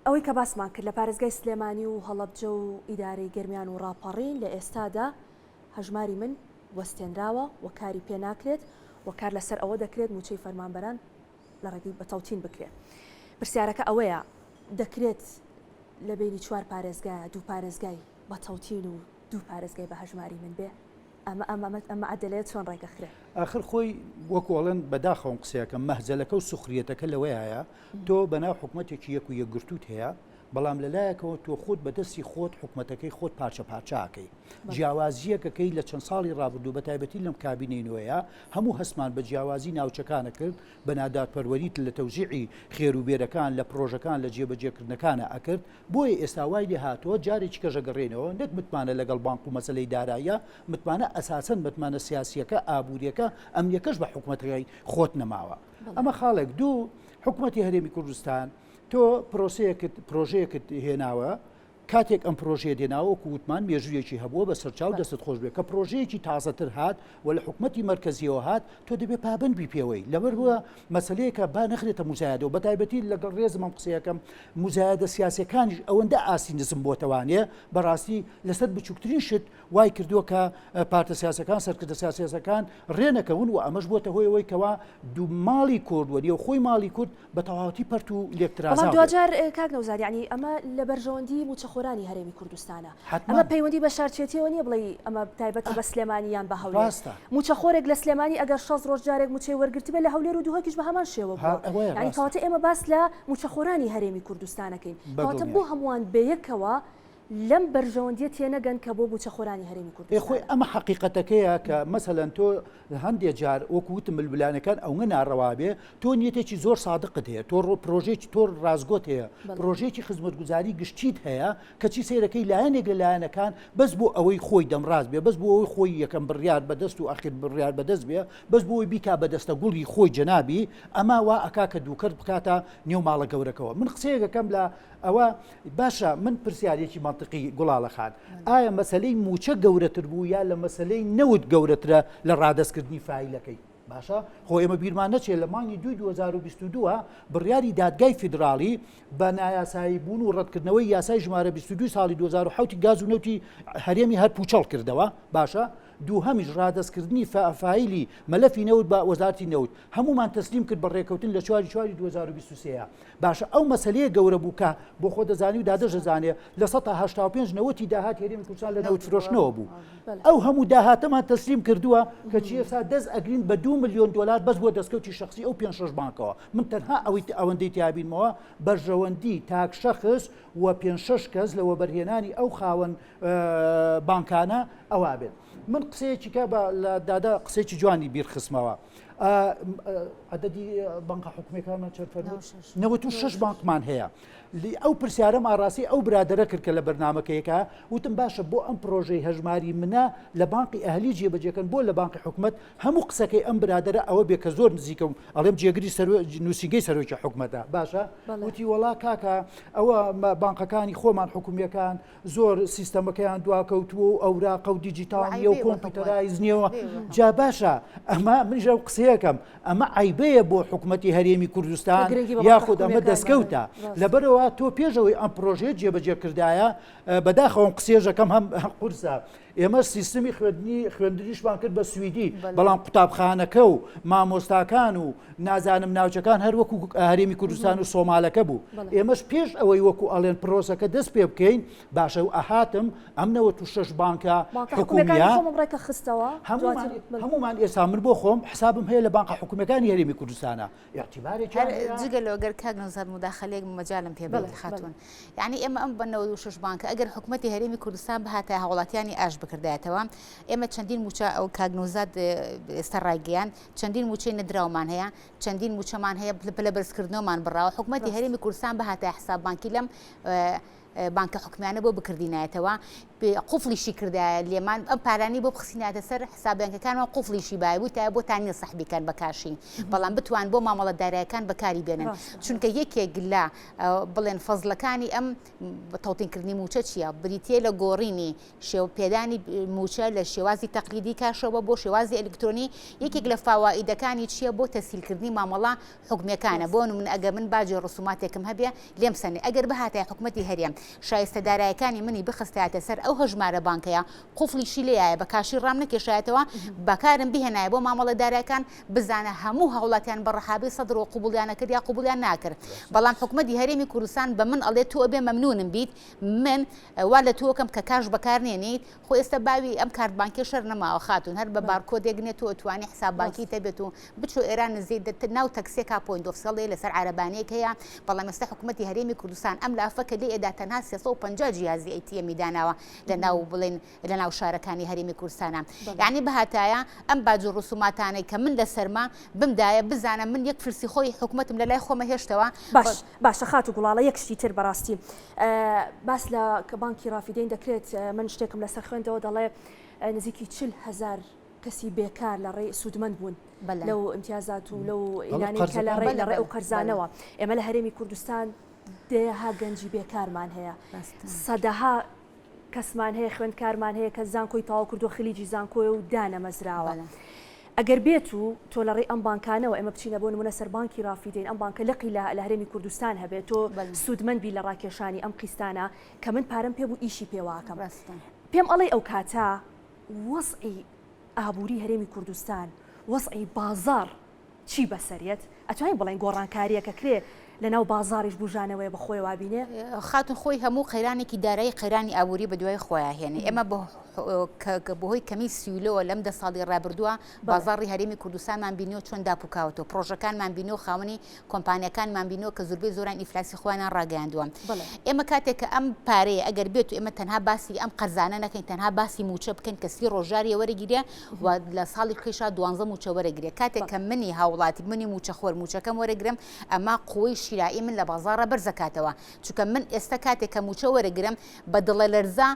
ئەوەی کە باسمان کرد لە پارێزگای سلێمانی و هەڵەبجە و ئیدارەی گەرمیان و ڕاپەڕین لە ئێستادا هەژماری من وەستێنراوە و کاری پێ ناکرێت و کار لەسەر ئەوە دەکرێت مووچەی فەرمانبەران لە ڕێگەی بە تەوتین بکرێت. پرسیارەکە ئەوەیە دەکرێت لە بەینی چوار پارێزگایە دوو پارێزگای بە تەوتین و دوو پارێزگای بە هەژماری من بێ؟ ئەمە ئەمە ئەم مەعادەلەیە چۆن ڕێکەخرێ؟ ئاخر خۆی وەکو ئەڵێن بەداخەوەم قسەیەکەم مەهزەلەکە و سوخریەتەکە لەوەیایە تۆ بەناو حکومەتێکی یەک و یەکگرتووت هەیە بەڵام لەلایەکەوە تۆ خۆت بەدەستی خۆت حکومەتەکەی خۆت پارچە پارچەکەی جیاوازیەکەکەی لە چەند ساڵی ڕابردوو بە تایبەتی لەم کابینەی نوێیە هەموو هەستمان بە جیاوازی ناوچەکانە کرد بە نادادپەروەریت لە تەوزیعی خێروبێرەکان لە پرۆژەکان لە جێبەجێکردنەکانە ئەکرد بۆیە ئێستا وای لێ هاتووە جارێکی کەش ئەگەڕێینەوە نەک متمانە لەگەڵ بانق و مەسەلەی داراییە متمانە ئەساسەن متمانە سیاسیەکە ئابووریەکە ئەمنیەکەش بە حکومەتەکەی خۆت نەماوە ئەمە خاڵێک دوو حکومەتی هەرێمی کوردستان تۆ پرۆسەیەکت پرۆژەیەکت هێناوە کاتێک ئەم پرۆژەیە دێناوە وەکو وتمان مێژوویەکی هەبووە بە سەرچاو دەستت خۆش بێ کە پرۆژەیەکی تازەتر هات و لە حکومەتی مەرکەزیەوە هات تۆ دەبێ پابەند بی پێوەی لەبەر بووە مەسلەیەکە با نەخرێتە موزایەدەوە بە تایبەتی لەگەڵ ڕێزم ئەم قسەیەکەم موزایەدە سیاسیەکانیش ئەوەندە ئاستی نزم بۆتەوانێ بەڕاستی لەسەر بچووکترین شت وای کردووە کە پارتە سیاسەکان سەرکردە سیاسەکان ڕێنەکەون و ئەمەش بۆتە هۆی ئەوەی کەوا دوو ماڵی کورد و نێوخۆی ماڵی کورد بە تەواوەتی پەرت و لێکترازاو بەڵام بێت. دواجار کاک نەوزاد یانی ئەمە لە بەرژەوەندی مووچەخۆرانی هەرێمی کوردستانە. حەتمەن. ئەمە پەیوەندی بە شارچێتیەوە نییە بڵێی ئەمە تایبەتە بە سلێمانی یان بە هەولێر. ڕاستە. مووچەخۆرێک لە سلێمانی ئەگەر 60 ڕۆژ جارێک مووچەی وەرگرتبێ لە هەولێر و دهۆکیش بە هەمان شێوە ها بووە. ئەوەیە یانی ڕاستە. کەواتە ئێمە باس لە مووچەخۆرانی هەرێمی کوردستان ئەکەین. کەواتە بۆ بەدڵنیایی. هەمووان بەیەکەوە لەم بەرژەوەندیە تێنەگەن کە بۆ مووچەخۆرانی هەرێمی ئێ خۆی کوردستانە. ئەمە حەقیقەتەکەیە کە مەسەلەن تۆ هەندێ جار وەکو وتم ململانێکان ئەونە ناڕەوا بێ تۆ نیەتێکی زۆر سادقت هەیە تۆ پرۆژێکی تۆ ڕاستگۆت هەیە پرۆژێکی خزمەتگوزاری گشتیت هەیە کەچی سەیرەکەی لایەنێک لە لایەنەکان بەس بۆ ئەوەی خۆی دەمڕاست بێ بەس بۆ ئەوەی خۆی یەکەم بڕیار بەدەست و ئەخیر بڕیار بەدەست بێ بەس بۆ ئەوەی بیکا بە دەستە گوڵی خۆی جەنابی ئەمە وا ئەکا کە دووکەرت بکاتە نێو ماڵە گەورەکەوە من قسەیەکەکەم لە ئەوە باشە من پرسیارێکی مەنتقی گوڵاڵە خان ئایا مەسەلەی مووچە گەورەتر بوو یا لە مەسەلەی نەوت گەورەترە لە ڕادەستکردنی فایلەکەی؟ باشە خۆ ئێمە بیرمان نەچێت لە مانگی دووی 2022 بڕیاری دادگای فیدراڵی بە نایاسایی بوون و ڕەتکردنەوەی یاسای ژمارە 22 ساڵی 2007 گاز و نەوتی هەرێمی هەر پوچەڵ کردەوە باشە. دووهەمیش ڕادەستکردنی فایلی مەلەفی نەوت بە وەزارەتی نەوت هەموومان تەسلیم کرد بە ڕێکەوتن لە چواری چواری 2023 باشە ئەو مەسەلەیە گەورە بوو کە بۆ خۆ دەزانی و دادەش دەزانێ 85% نەوەتی داهات هەرێمی کوردستان لە نەوت فرۆشتنەوە بوو ئەو هەموو داهاتەمان تەسلیم کردووە کە چی ئێستا دەست ئەگرین بە دو میلیۆن دلار بەس بۆ دەستکەوتی شخصی ئەو پێ شەش بانکەوە من تەنها ئەوەی ئەوەندەی تیابینمەوە بەرژەوەندی تاک شخص و پێ شەش کەس لە وەبەرهێنانی ئەو خاوەن بانکانە ئەوە بێت من قسەیەکی کە بە لە دادا قسەیەکی جوانی بیرخستمەوە عددی بانقە حکومیەکانمان چەند فەرموو 96 بانکمان هەیە ئەو پرسیارەم ئاڕاستەی ئەو برادەرە کرد کە لە بەرنامەکەیەکە وتم باشە بۆ ئەم پرۆژەی هەژماری منە لە بانقی ئەهلی جێبەجێکەن بۆ لە بانقی حکومت هەموو قسەکەی ئەم برادەرە ئەوە بێ کە زۆر نزیکەم ئەڵێم جێگری نووسینگەی سەرۆکی حکومەتە باشە وتی وەڵا کاکە ئەوە بانقەکانی خۆمان حکومیەکان زۆر سیستەمەکەیان دواکەوتووە و ئەوراقە و دیجیتاڵ نییە و computerize نییەوە جا باشە ئەمە منیش ئەو قسەیەکەم ئەمە عیبەیە بۆ حکوومەتی هەرێمی کوردستان یاخود ئەمە دەستکەوتە لەبەرەوە تۆ پێشەوەی ئەم پرۆژەیە جێبەجێ کردایە بەداخەوەم قسێژەکەم هەم قورسە ئێمە سیستمی خوێندنی خوێندنیشمان کرد بە سویدی بەڵام قوتابخانەکە و مامۆستاکان و نازانم ناوچەکان هەر وەکو هەرێمی کوردستان و سۆمالەکە بوو ئێمەش پێش ئەوەی وەکو ئەڵێن پرۆسەکە دەست پێ بکەین باشە و ئەهاتم ئەم 96 بانکە حکومیە ڕێکە خستەوە هەمومان ئێستا من بۆ خۆم حسابم هەیە لە بانقە حکومیەکانی هەرێمی کوردستانە ئیعتیبارێکیان هەر جگە لەوە گەر کاک نەوزاد موداخەلەیەک مەجالم پێ بەڵێ خاتوون یعنی ئێمە ئەم بە 96 بانکە ئەگەر حکوومەتی هەرێمی کوردستان بهاتە هاوڵاتیانی ئاش بکردایەتەوە ئێمە چەندین موچە ئەو کاک نەوزاد ئێستا ڕایگەیان چەندین موچەی نەدراومان هەیە چەندین موچەمان هەیە پلە بەرزکردنەوەمان بڕاوە حکوومەتی هەرێمی کوردستان بهاتە حساب بانکی لەم بانکە حکومیانە بۆ بکردینایەتەوە قوفڵیشی کردایە لێمان ئەم پارانی بۆ بخسیناتە سەر حساب بانکەکانمان قوفڵیشی بای وتایە بۆتان نیە سەحبی کەن بە کاشی بەڵام بتوان بۆ مامەڵە دارایەکان بەکاری بێنن چونکە یەکێک لە بڵێن فەزلەکانی ئەم تەوتینکردنی موچە چییە بریتە لە گۆڕینی شێو پێدانی موچە لە شێوازی تەقلیدی کاشەوە بۆ شێوازی ئەلکترۆنی یەکێک لە فاوائیدەکانی چییە بۆ تەسهیلکردنی مامەڵە حکومیەکانە بۆ نمونە ئەگەر من باجی ڕسوماتێکم هەبێ لێم سەنێ ئەگەر بهاتایە حکومەتی هەرێم شایستە دارایەکانی منی بخستایەتە سەر ئەو هەژمارە بانکەیە قوفڵیشی لێیایە بە کاشی ڕام نەکێشایەتەوە بەکارم بهێنایە بۆ مامەڵە دارایەکان بزانە هەموو هاوڵاتیان بە ڕەحابەی سەدرەوە قبوڵیان ئەکرد یا قبوڵیان ناکرد بەڵام حکومەتی هەرێمی کوردستان بە من ئەڵێ تۆ ئەبێ مەمنونم بیت من وا لە تۆکەم کە کاش بەکار نێنیت خۆ ئێستا باوی ئەم کارت بانکیە شەر نەماوە خاتون هەر بە بارکۆدێک نێ تۆ ئەتوانی حساب بانکیت هەبێت و بچۆ ئێران نزیک دە ناو تەکسێکا point of sale لەسەر عارەبانەیەک هەیە بەڵام ئێستا حکوومەتی هەرێمی کوردستان ئەم لافە کە لێ ئێدا تەنها 350 جیهازی ATM ی داناوە لە ناو بڵێن لە ناو شارەکانی هەرێمی کوردستانە یعنی بهاتایە ئەم باج و ڕسوماتانەی کە من لەسەرمە بمدایە بزانە من یەک فلسی خۆی حکوومەتم لە لای خۆمە هێشتەوە باش باشە خاتو گوڵاڵە یەک شتی تر بەڕاستی باس لە کە بانکی ڕافیدەین دەکرێت من شتێکم لەسەر خوێندەوە دەڵێ نزیکی 40 هزار کەسی بێکار لە ڕێی سوودمەند بوون لەو امتیازات و لەو ئینانەی کە لە ڕێی لە ڕێ ئەو قەرزانەوە ئێمە لە هەرێمی کوردستان دەیەها گەنجی بێکارمان هەیە سەدەها کەسمان هەیە خوێندکارمان هەیە کە زانکۆی تەواو کردووە خلیجی زانکۆیە و دانەمەزراوە. ئەگەر بێت و تۆ لە ڕێی ئەم بانکانەوە ئێمە بچینە بۆ نمونە سەر بانکی ڕافیدەین ئەم بانکە لقی لە لە هەرێمی کوردستان هەبێت تۆ سوودمەند بی لە ڕاکێشانی ئەم قیستانە کە من پارەم پێ بوو ئیشی پێواکەم پێم ئەڵێی ئەو کاتە وەزعی ئابووری هەرێمی کوردستان وەزعی بازاڕ چی بەسەر یەت؟ ئەتوانین بڵێین گۆڕانکارییەک ئەکرێ لەناو بازاڕیش بوژانەوەیە بە خۆیەوە بینێ؟ خاتوون خۆی هەموو قەیرانێکی دارایی قەیرانی ئابووری بە دوای خۆیا هێنێ ئێمە کە بەهۆی کەمی سیولەوە لەم دە ساڵی ڕابردووە بازاڕی هەرێمی کوردستانمان بینیوە چۆن داپوکاوەتەوە پڕۆژەکانمان بینیوە خاوەنی کۆمپانیاکانمان بینیوە کە زوربەی زۆران ئیفلاسی خۆیانیان ڕاگەیاندووە ئێمە کاتێک کە ئەم پارەیە ئەگەر بێت و ئێمە تەنها باسی ئەم قەرزانە نەکەین تەنها باسی مووچە بکەین کە سی ڕۆژ جارێ وەرەگیرێ و لە ساڵی کەیشا دوانزە مووچە وەرەگرێ کاتێک کە منی هاوڵاتی منی مووچەخۆر مووچەکەم وەرەگرم ئەمە قوەی شیرائی من لە بازاڕە بەرزەکاتەوە چونکە من ئێستا کاتێک کە مووچە وەرەگرم بە دڵە لەرزە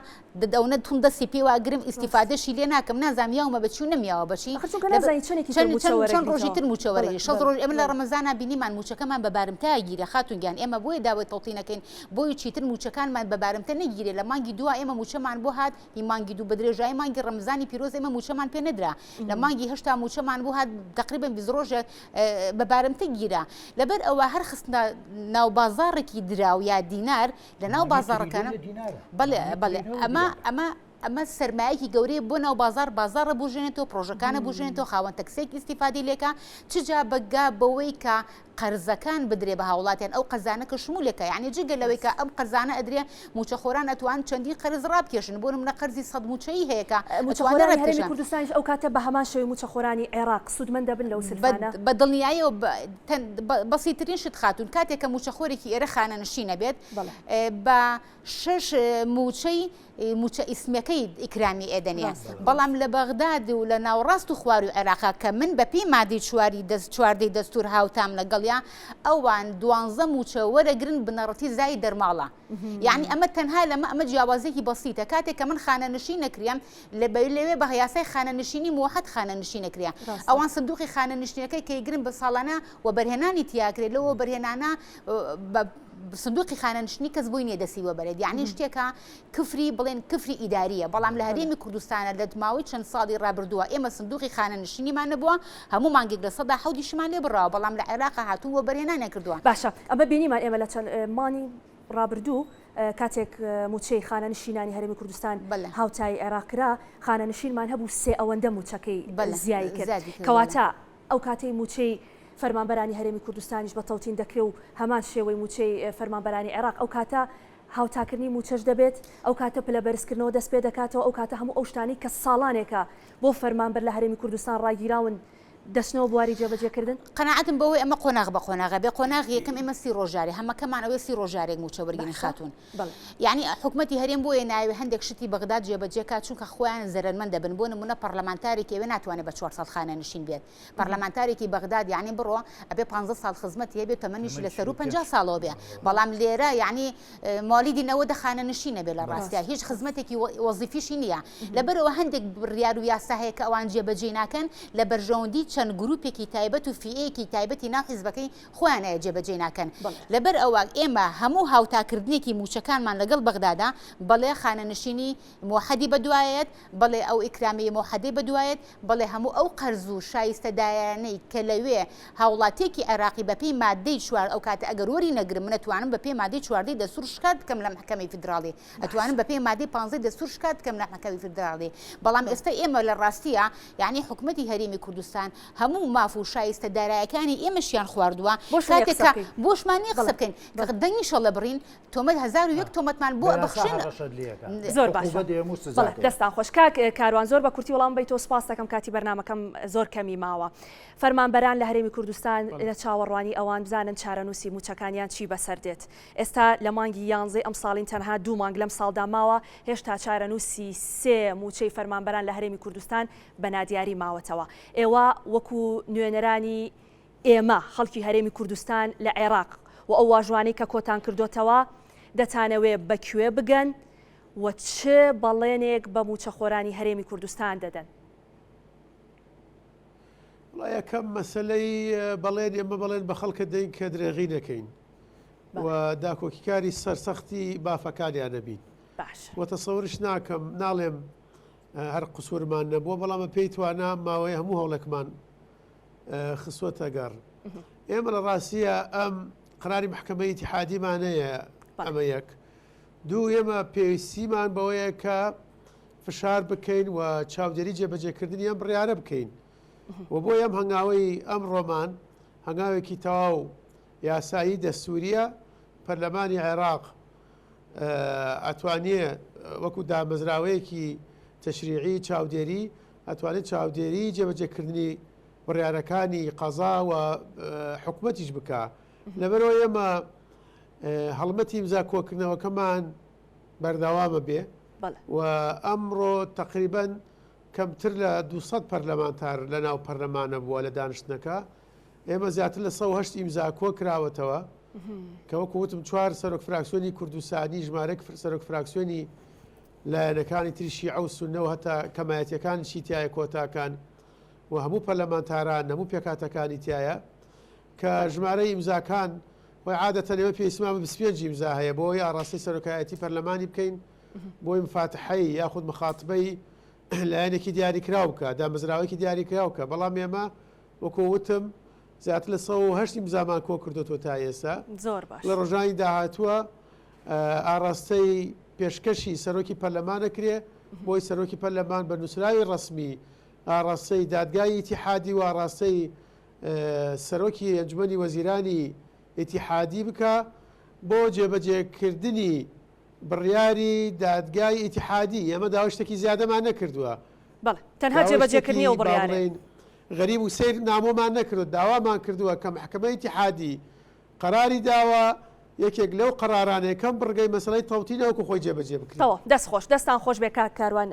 ئەونە توند دەستی پێوە ئەگرم ئیستیفادەشی لێ ناکەم نازانم یاومە بە چی و نەمیاوە بە چی ئەخر چونکە نازانی چەندێکی تر مووچە چەند ڕۆژی تر مووچە وەرەگری شەست ڕۆژ ئێمە لە ڕەمەزانا بینیمان مووچەکەمان بە بارمتە ئەگیرێ خاتوون گیان ئێمە بۆیە داوای تەوتینەکەین بۆی چیتر مووچەکانمان بە بارمتە نەگیرێ لە مانگی دوا ئێمە مووچەمان بۆ هات هی مانگی دوو بە درێژایی مانگی ڕەمزانی پیرۆز ئێمە مووچەمان پێ نەدرا لە مانگی هەشتا مووچەمان بۆ هات تقریبا 20 ڕۆژێک بە بارمتە گیرا لەبەر ئەوە هەر خستنە ناو بازاڕێکی دراو یا دینار لە ناو بازاڕەکانە بەڵێ بەڵێ ئەمە ئەمە. ئەمە سەرمایەکی گەورەیە بۆ ناو بازاڕ، بازاڕ ئەبوژێنێتەوە، پڕۆژەکان ئەبوژێنێتەوە، خاوەن تەکسێک ئیستیفادەی لێکا، چ جا بگا بەوەی کە قەرزەکان بدرێ بە هاوڵاتیان، ئەو قەرزانە کە شمولێکە، یانی جگە لەوەی کە ئەم قەرزانە ئەدرێ، مووچەخۆران ئەتوان چەندین قەرز ڕابکێشن، بۆ نمونە قەرزی سەد مووچەیی هەیە کە ئەتوانێ مووچەخۆرانی هەرێمی ڕابکێشن. کوردستانیش ئەو کاتە بە هەمان شێوەی مووچەخۆرانی عێراق سوودمەند دەبن لەو سلفانە؟ بە دڵنیاییەوە بەسیترین شت خاتوون، کاتێک کە مووچەخۆرێکی ئێرە خانەنشین ئەبێت، بە شەش مووچەی مووچە ئیسمیەکەی ئیکرامی ئێدەنێ بەڵام لە بەغداد و لە ناوەڕاست و خواروی عێراقا کە من بە پێی مادەی چواری دەست چواردەی دەستور هاوتام لەگەڵیا ئەوان دوانزە مووچە وەرەگرن بنەڕەتی زای دەرماڵە یعنی ئەمە تەنها لەمە ئەمە جیاوازێکی بەسیتە کاتێک کە من خانەنشین نەکریم لە لەوێ بە یاسای خانەنشینی موحەد خانەنشین نەکریا ئەوان سندوقی خانەنشینەکەی کەیگرن بە ساڵانە وەبەرهێنانی تیاکرێت لەوە وەبەرهێنانە بە سندوقی خانەنشینی کەس بۆی نییە دەستی وەبەرێت یعنی شتێکە کفری بڵێن کفری ئیداریە بەڵام لە هەرێمی کوردستانە لە ماوەی چەند ساڵی ڕابردووە ئێمە سندوقی خانەنشینیمان نەبووە هەموو مانگێک 7% یشمان لێ بڕاوە بەڵام لە عێراق هاتوون وەبەرهێنانیان کردووە. باشە ئەمە بینیمان ئێمە لە چەند مانگی ڕابردوو کاتێک مووچەی خانەنشینانی هەرێمی کوردستان هاوتای عێراق کرا خانەنشینمان هەبوو سێ ئەوەندە مووچەکەی زیای کرد کەواتە ئەو کاتەی مووچەی فەرمانبەرانی هەرێمی کوردستانیش بە تەوتین دەکرێ و هەمان شێوەی مووچەی فەرمانبەرانی عێراق، ئەو کاتە هاوتاکردنی مووچەش دەبێت، ئەو کاتە پلە بەرزکردنەوە دەست پێ دەکاتەوە، ئەو کاتە هەموو ئەو شتانەی کە ساڵانێکە بۆ فەرمانبەر لە هەرێمی کوردستان ڕاگیراون دەچنەوە بواری جێبەجێکردن؟ قەناعەتم بەوەی ئەمە قۆناغ بە قۆناغە بێ، قۆناغی یەکەم ئێمە سی ڕۆژ جارێ هەمەکەمان ئەوێ سی ڕۆژ جارێک مووچە وەرگرین باشە خاتوون. بەڵێ. یەعنی حکومەتی هەرێم بۆیە نایەوێ هەندێک شتی بەغداد جێبەجێ کات چونکە خۆیان زەرەرمەند دەبن، بۆ نموونە پەڕلەمانتارێکی ئەوێ ناتوانێ بە چوار ساڵ خانەنشین بێت، پەرلەمانتارێکی بەغداد یانی بڕۆ ئەبێ پانزە ساڵ خزمەتی هەبێ تەمەنیشی لە سەروو 50 ساڵەوە بێ بەڵام لێرە یانی موالیدی نەوەدە خانەنشین نەبێ لە ڕاستیا هیچ خزمەتێکی وەزیفیشی نییە لەبەرەوە هەندێک بڕیار و یاسا هەیە کە ئەوان جێبەجێ ناکەن لە بەرژەوەندی چەند گروپێکی تایبەت و فیئەیەکی تایبەتی ناو حیزبەکەی خۆیان هەیە جێبەجێ ناکەن لەبەر ئەوە ئێمە هەموو هاوتاکردنێکی موچەکانمان لەگەڵ بەغدادا بەڵێ خانەنشینی موحەدی بەدوایەت بەڵێ ئەو ئیکرامیەی موحەدەی بەدوایەت بەڵێ هەموو ئەو قەرز و شایستە دایانەی کە لەوێ هاوڵاتیەکی عێراقی بەپێی مادەی چوار ئەو کاتە ئەگەر وەری نەگرم من ئەتوانم بەپێی مادەی چواردەی دەستور شکات بکەم لە مەحکەمەی فیدراڵی ئەتوانم بەپێی مادەی پانزەی دەستور شکات بکەم لە مەحکەمەی فیدراڵی بەڵام ئێستا ئێمە لە ڕاستیە یعنی حکومەتی هەرێمی کوردستان هەموو ماف و شایستە دارایەکانی ئێمەشیان خواردووە بۆشمان نییە کاتێک قسە کە بکەین. بۆشمان نییە قسە بەڵێ. بکەین دەنگیشە لە بڕین تۆمەت 1001 تۆمەتمان بۆ ئەبەخشن. زۆر باشە بەڵێ دەستان خۆش کاک کاروان زۆر بە کورتی وەڵام بەیتەوە سوپاست دەکەم کاتی بەرنامەکەم زۆر کەمی ماوە فەرمانبەران لە هەرێمی کوردستان لە چاوەڕوانی ئەوان بزانن چارەنووسی مووچەکانیان چی بەسەر دێت ئێستا لە مانگی یانزەی ئەمساڵین تەنها دوو مانگ لەم ساڵدا ماوە هێشتا چارەنووسی سێ مووچەی فەرمانبەران لە هەرێمی کوردستان بە نادیاری ماوەتەوە ئێوە وەکو نوێنەرانی ئێمە، خەڵکی هەرێمی کوردستان لە عێراق و ئەو واژوانەی کە کۆتان کردۆتەوە، دەتانەوێ بە کوێ بگەن و چ بەڵێنێک بە مووچەخۆرانی هەرێمی کوردستان دەدەن؟ وەڵا یەکەم مەسەلەی بەڵێن، ئێمە بەڵێن بە خەڵکە دەین کە درێغی نەکەین و داکۆکیکاری سەرسەختی مافەکانیانە بین. و تەسەورش ناکەم، ناڵێم هەر قسوورمان نەبووە، بەڵام بە پێی توانا ماوەی هەموو هەوڵێکمان خستووەتە گەڕ. ئێمە لە ڕاستیە ئەم قەراری مەحکەمەی ئیتیحادیمان هەیە، ئەمە یەک. دوو، ئێمە پێویستیمان بەوەیە کە فشار بکەین و چاودێری جێبەجێکردنی ئەم بڕیارە بکەین. و بۆ ئەم هەنگاوەی ئەمڕۆمان هەنگاوێکی تەواو یاسایی دەستووریە، پەرلەمانی عێراق ئەتوانێ وەکو دامەزراوەیەکی تەشریعی چاودێری ئەتوانێت چاودێری جێبەجێکردنی بڕیارەکانی قەزا و حکومەتیش بکا. لەبەرئەوە ئێمە هەڵمەتی ئیمزا کۆکردنەوەکەمان بەردەوامە بێ و ئەمڕۆ تەقریبەن کەمتر لە 200 پەرلەمانتار لە ناو پەرلەمانە بووە لە دانیشتنەکە. ئێمە زیاتر لە 108 ئیمزا کۆ کراوەتەوە کە وەکو وتم چوار سەرۆک فراکسیۆنی کوردستانی ژمارەک سەرۆک فراکسیۆنی لایەنەکانی تری شیعە و سوننە و هەتا کەمایەتیەکانیشی تیایە کۆتاکان و هەموو پەرلەمانتاران هەموو پێکهاتەکانی تیایە کە ژمارەی ئیمزاکان خۆی عادەتەن ئێمە پێویستمان بە 25 ئیمزا هەیە بۆ ئەوەی ئاڕاستەی سەرۆکایەتی پەرلەمانی بکەین بۆی مفاتحەی یاخود مخاتبەی لایەنێکی دیاریکراو بکە دامەزراوەیەکی دیاریکراو بکە بەڵام ئێمە وەکو وتم زیاتر لە 108 ئیمزامان کۆ کردوەوە تا ئێستا زۆر باش لە ڕۆژانی داهاتووە ئاڕاستەی پێشکەشی سەرۆکی پەرلەمان ئەکرێ. بۆی سەرۆکی پەرلەمان بە نووسراوی ڕەسمی ئاڕاستەی دادگای ئیتیحادی و ئاڕاستەی سەرۆکی ئەنجومەنی وەزیرانی ئیتیحادی بکا بۆ جێبەجێکردنی بڕیاری دادگای ئیتیحادی، ئێمە داوای شتێکی زیادەمان نەکردووە. بەڵێ تەنها داوای جێبەجێکردنی شتێکی ئەو با بڕیارەیە. بڵێین غەریب و سەیر نامۆمان نەکردووە، داوامان کردووە کە مەحکەمەی ئیتیحادی قەراری داوە یەکێک لەو قەرارانە یەکەم بڕگەی مەسەلەی تەوتینە وەکو خۆی جێبەجێ بکرێت. تەواو دەست خۆش دەستان خۆش بێ کاک کاروان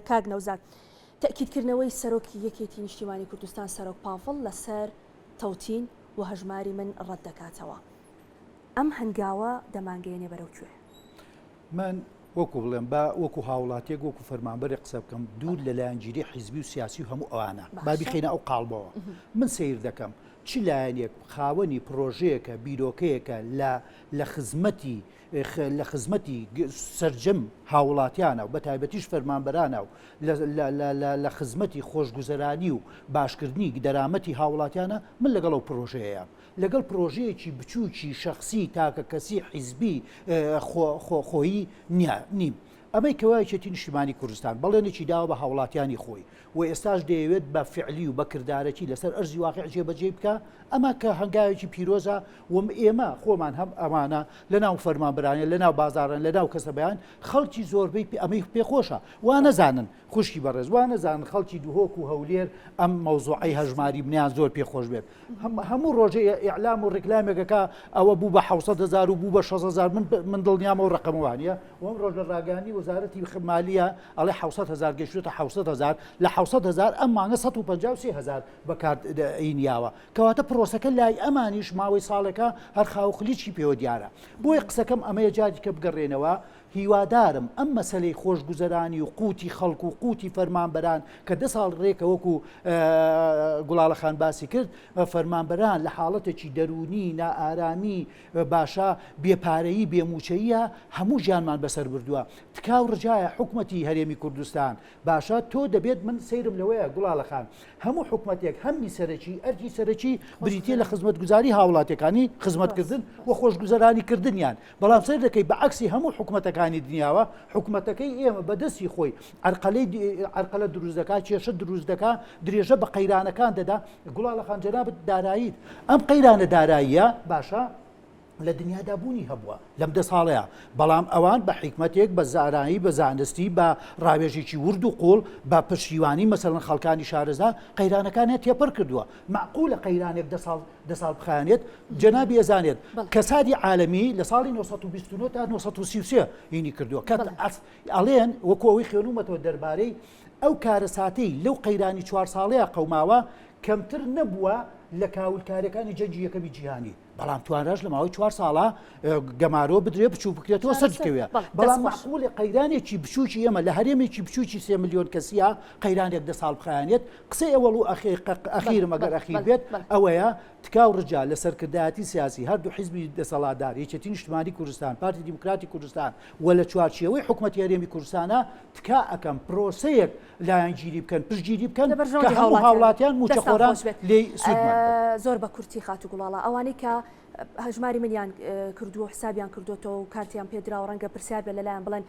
کاک نەوزاد تەئکیدکردنەوەی سەرۆکی یەکێتی نیشتیمانی کوردستان سەرۆک پاڤڵ لەسەر تەوتین و هەژماری من ڕەت دەکاتەوە ئەم هەنگاوە دەمانگەیەنێ بەرەو کوێ؟ من وەکو بڵێم با وەکو هاوڵاتیەک وەکو فەرمانبەرێک قسە بکەم دوور لە لایەنگیری حیزبی و سیاسی و هەموو ئەوانە با بیخەینە ئەو قاڵبەوە من سەیر دەکەم چ لایەنێک خاوەنی پڕۆژەیەکە بیرۆکەیەکە لە لە خزمەتی لە خزمەتی سەرجەم هاوڵاتیانە و بە تایبەتیش فەرمانبەرانە و لە خزمەتی خۆشگوزەرانی و باشکردنی دەرامەتی هاوڵاتیانە من لەگەڵ ئەو پڕۆژەیەم لەگەڵ پرۆژەیەکی بچووکی شەخسی تاکەکەسی حیزبی خۆیی نیم. ئەمەی کەوا یەکێتی نیشتیمانی کوردستان بەڵێنێکی داوە بە هاوڵاتیانی خۆی و ئێستاش دەیەوێت بە فعلی و بە کردارەکی لەسەر ئەرزی واقع جێبەجێی بکا، ئەمە کە هەنگاوێکی پیرۆزە و ئێمە خۆمان هەم ئەمانە لەناو فەرمانبەرانە لەناو بازاڕان لەناو کەسەبەیان خەڵکی زۆربەی ئەمەی پێخۆشە وا نەزانن خوشکی بەڕێز وا نەزانن خەڵکی دهۆک و هەولێر ئەم مەوزوعەی هەژماری منیان زۆر پێخۆش بێت هەموو ڕۆژێ ئیعلام و ڕیکلامێک ئەکا ئەوە بوو بە حەوسەد هەزار و بوو بە شەست هەزار من من دڵنیام ئەو ڕەقەمە وانییە و ئەم ڕۆژ لە ڕاگەیاندنی وەزارەتی مالیە ئەڵێ حەوسەد هەزار گەیشتووەتە حەوسەد هەزار لە حەوسەد هەزار ئەم مانگە 153 هەزار بە کارت ئینیاوە کەواتە پرۆسەکە لای ئەمانیش ماوەی ساڵێکە هەر خاوخلیچی پێوە دیارە بۆیە قسەکەم ئەمەیە جاری کە بگەڕێنەوە هیوادارم ئەم مەسەلەی خۆشگوزەرانی و قوتی خەڵک و قوتی فەرمانبەران کە دە ساڵ ڕێکە وەکو گوڵاڵە خان باسی کرد فەرمانبەران لە حاڵەتێکی دەروونی نائارامی باشە بێ پارەیی بێ موچەییە هەموو ژیانمان بەسەر بردووە تکا و ڕجایە حکومەتی هەرێمی کوردستان باشە تۆ دەبێت من سەیرم لەوەیە گوڵاڵە خان هەموو حکومەتێک هەمی سەرەکی ئەرکی سەرەکی بریتیە لە خزمەتگوزاری هاوڵاتیەکانی خزمەتکردن و خۆشگوزەرانی کردنیان بەڵام سەیر دەکەی بە عەکسی هەموو حکومەتەکانی دنیاوە حکومەتەکەی ئێمە بە دەستی خۆی عەرقەلەی عەرقەلە دروست دەکا کێشە دروست دەکا درێژە بە قەیرانەکان دەدا گوڵاڵە خان جەنابت داراییت ئەم قەیرانە داراییە باشە لە دنیادا بوونی هەبووە لەم دە ساڵەیە بەڵام ئەوان بە حیکمەتێک بە زارایی بە زانستی بە ڕاوێژێکی ورد و قوڵ بە پشتیوانی مەسەلەن خەڵکانی شارەزا قەیرانەکانیان تێپەڕ کردووە مەعقولە قەیرانێک دە ساڵ دە ساڵ بخایەنێت جەنابی ئەزانێت کەسادی عالەمی لە ساڵی 929 تا 933 هینی کردووە کە ئەڵێن وەکو ئەوەی خوێنومەتەوە دەربارەی ئەو کارەساتەی لەو قەیرانی چوار ساڵەیە قەوماوە کەمتر نەبووە لە کاولکاریەکانی جەنگی یەکەمی جیهانی بەڵام توانراش لە ماوەی چوار ساڵە گەمارۆ بدرێ بچوو بکرێتەوە سەر بکەوێ بەڵام مەعقولە قەیرانێکی بچووکی ئێمە لە هەرێمێکی بچووکی سێ ملیۆن کەسیە قەیرانێک دە ساڵ بخایەنێت قسەی ئەوەڵ و ئەخیرم ئەگەر ئەخیر بێت ئەوەیە تکا و ڕجا لە سەرکردایەتی سیاسی هەردوو حیزبی دەسەڵاتدار یەکێتی نیشتمانی کوردستان پارتی دیموکراتی کوردستان و لە چوارچێوەی حکومەتی هەرێمی کوردستانە تکا ئەکەم پرۆسەیەک لایەنگیری بکەن پشتگیری بکەن کە هەموو هاوڵاتیان مووچەخۆران لێی سوودمەند بن. زۆر بە کورتی خاتوو گوڵاڵە ئەوانەی کە هەژماری منیان کردووە و حسابیان کردووەتەوە و کارتیان پێ دراوە ڕەنگە پرسیار بێت لەلایان بڵێن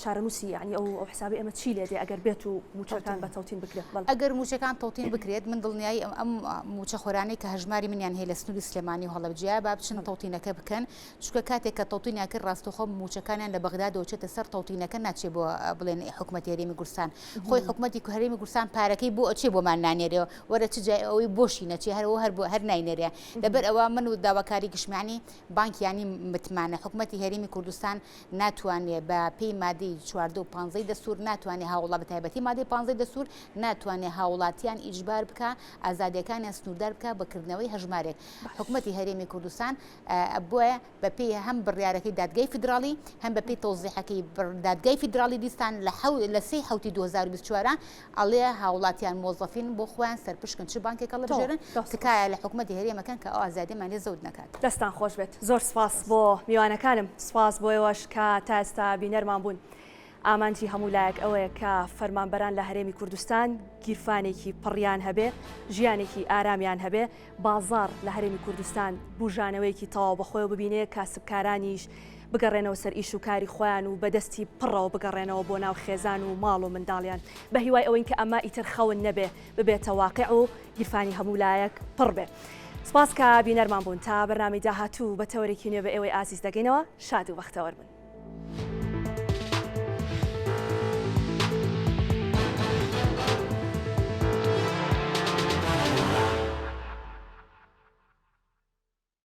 چارەنووسی یعنی ئەو ئەو حسابی ئێمە چی لێ دێ ئەگەر بێت و مووچەکان بە تەوتین بکرێت بەڵێ. ئەگەر مووچەکان تەوتین بکرێت من دڵنیایی ئەم ئەم مووچەخۆرانەی کە هەژماری منیان هەیە لە سنووری سلێمانی و هەڵەبجە با بچن تەوتینەکە بکەن چونکە کاتێک کە تەوتینیان کرد ڕاستەوخۆ مووچەکانیان لە بەغدادەوە چێتە سەر تەوتینەکە ناچێ بۆ بڵێن حکومەتی هەرێمی کوردستان خۆی حکومەتی هەرێمی کوردستان پارەکەی بۆ ئەچێ بۆمان نانێرێ وەرە چ جای ئەوەی بۆشی نەچێ هەرەوە هەر بۆ هەر ناینێرێ لەبەر ئەوە من و داواکاری گشتمانی بانکیانی متمانە حکومەتی هەرێمی کوردستان ناتوانێ بە پێی مادەی چواردە و پانزەی دەستور ناتوانێ هاوڵا بە تایبەتی مادەی پانزەی دەستور ناتوانێ هاوڵاتیان ئیجبار بکا ئازادیەکانیان سنووردار بکا بە کردنەوەی هەژمارێک حکومەتی هەرێمی کوردستان بۆیە بە پێی هەم بڕیارەکەی دادگای فیدراڵی هەم بە پێی تەوزیحەکەی دادگای فیدراڵی دیستان لە حەو لە سێی حەوتی 2024 ئەڵێ هاوڵاتیان مۆزەفین بۆ خۆیان سەرپشکن چ بانکێک هەڵبژێرن تکایە لە حکومەتی هەرێمەکەن کە ئەو ئازادیەمان لێ زەوت نەکات. دەستان خۆش بێت زۆر سپاس بۆ میوانەکانم سپاس بۆ ئێوەش کە تا ئێستا بینەرمان بوون. ئامانجی هەموو لایەک ئەوەیە کە فەرمانبەران لە هەرێمی کوردستان گیرفانێکی پڕیان هەبێ، ژیانێکی ئارامیان هەبێ، بازاڕ لە هەرێمی کوردستان بوژانەوەیەکی تەواو بەخۆیەوە ببینێ، کاسبکارانیش بگەڕێنەوە سەر ئیش و کاری خۆیان و بە دەستی پڕەوە بگەڕێنەوە بۆ ناو خێزان و ماڵ و منداڵیان. بە هیوای ئەوەین کە ئەمە ئیتر خەون نەبێ، ببێتە واقیع و گیرفانی هەموو لایەک پڕ بێ. سپاس کە بینەرمان بوون. تا بەرنامەی داهاتوو بە تەوەرێکی نوێ بە ئێوەی ئازیز دەگەینەوە. شاد و بەختەوەر بن.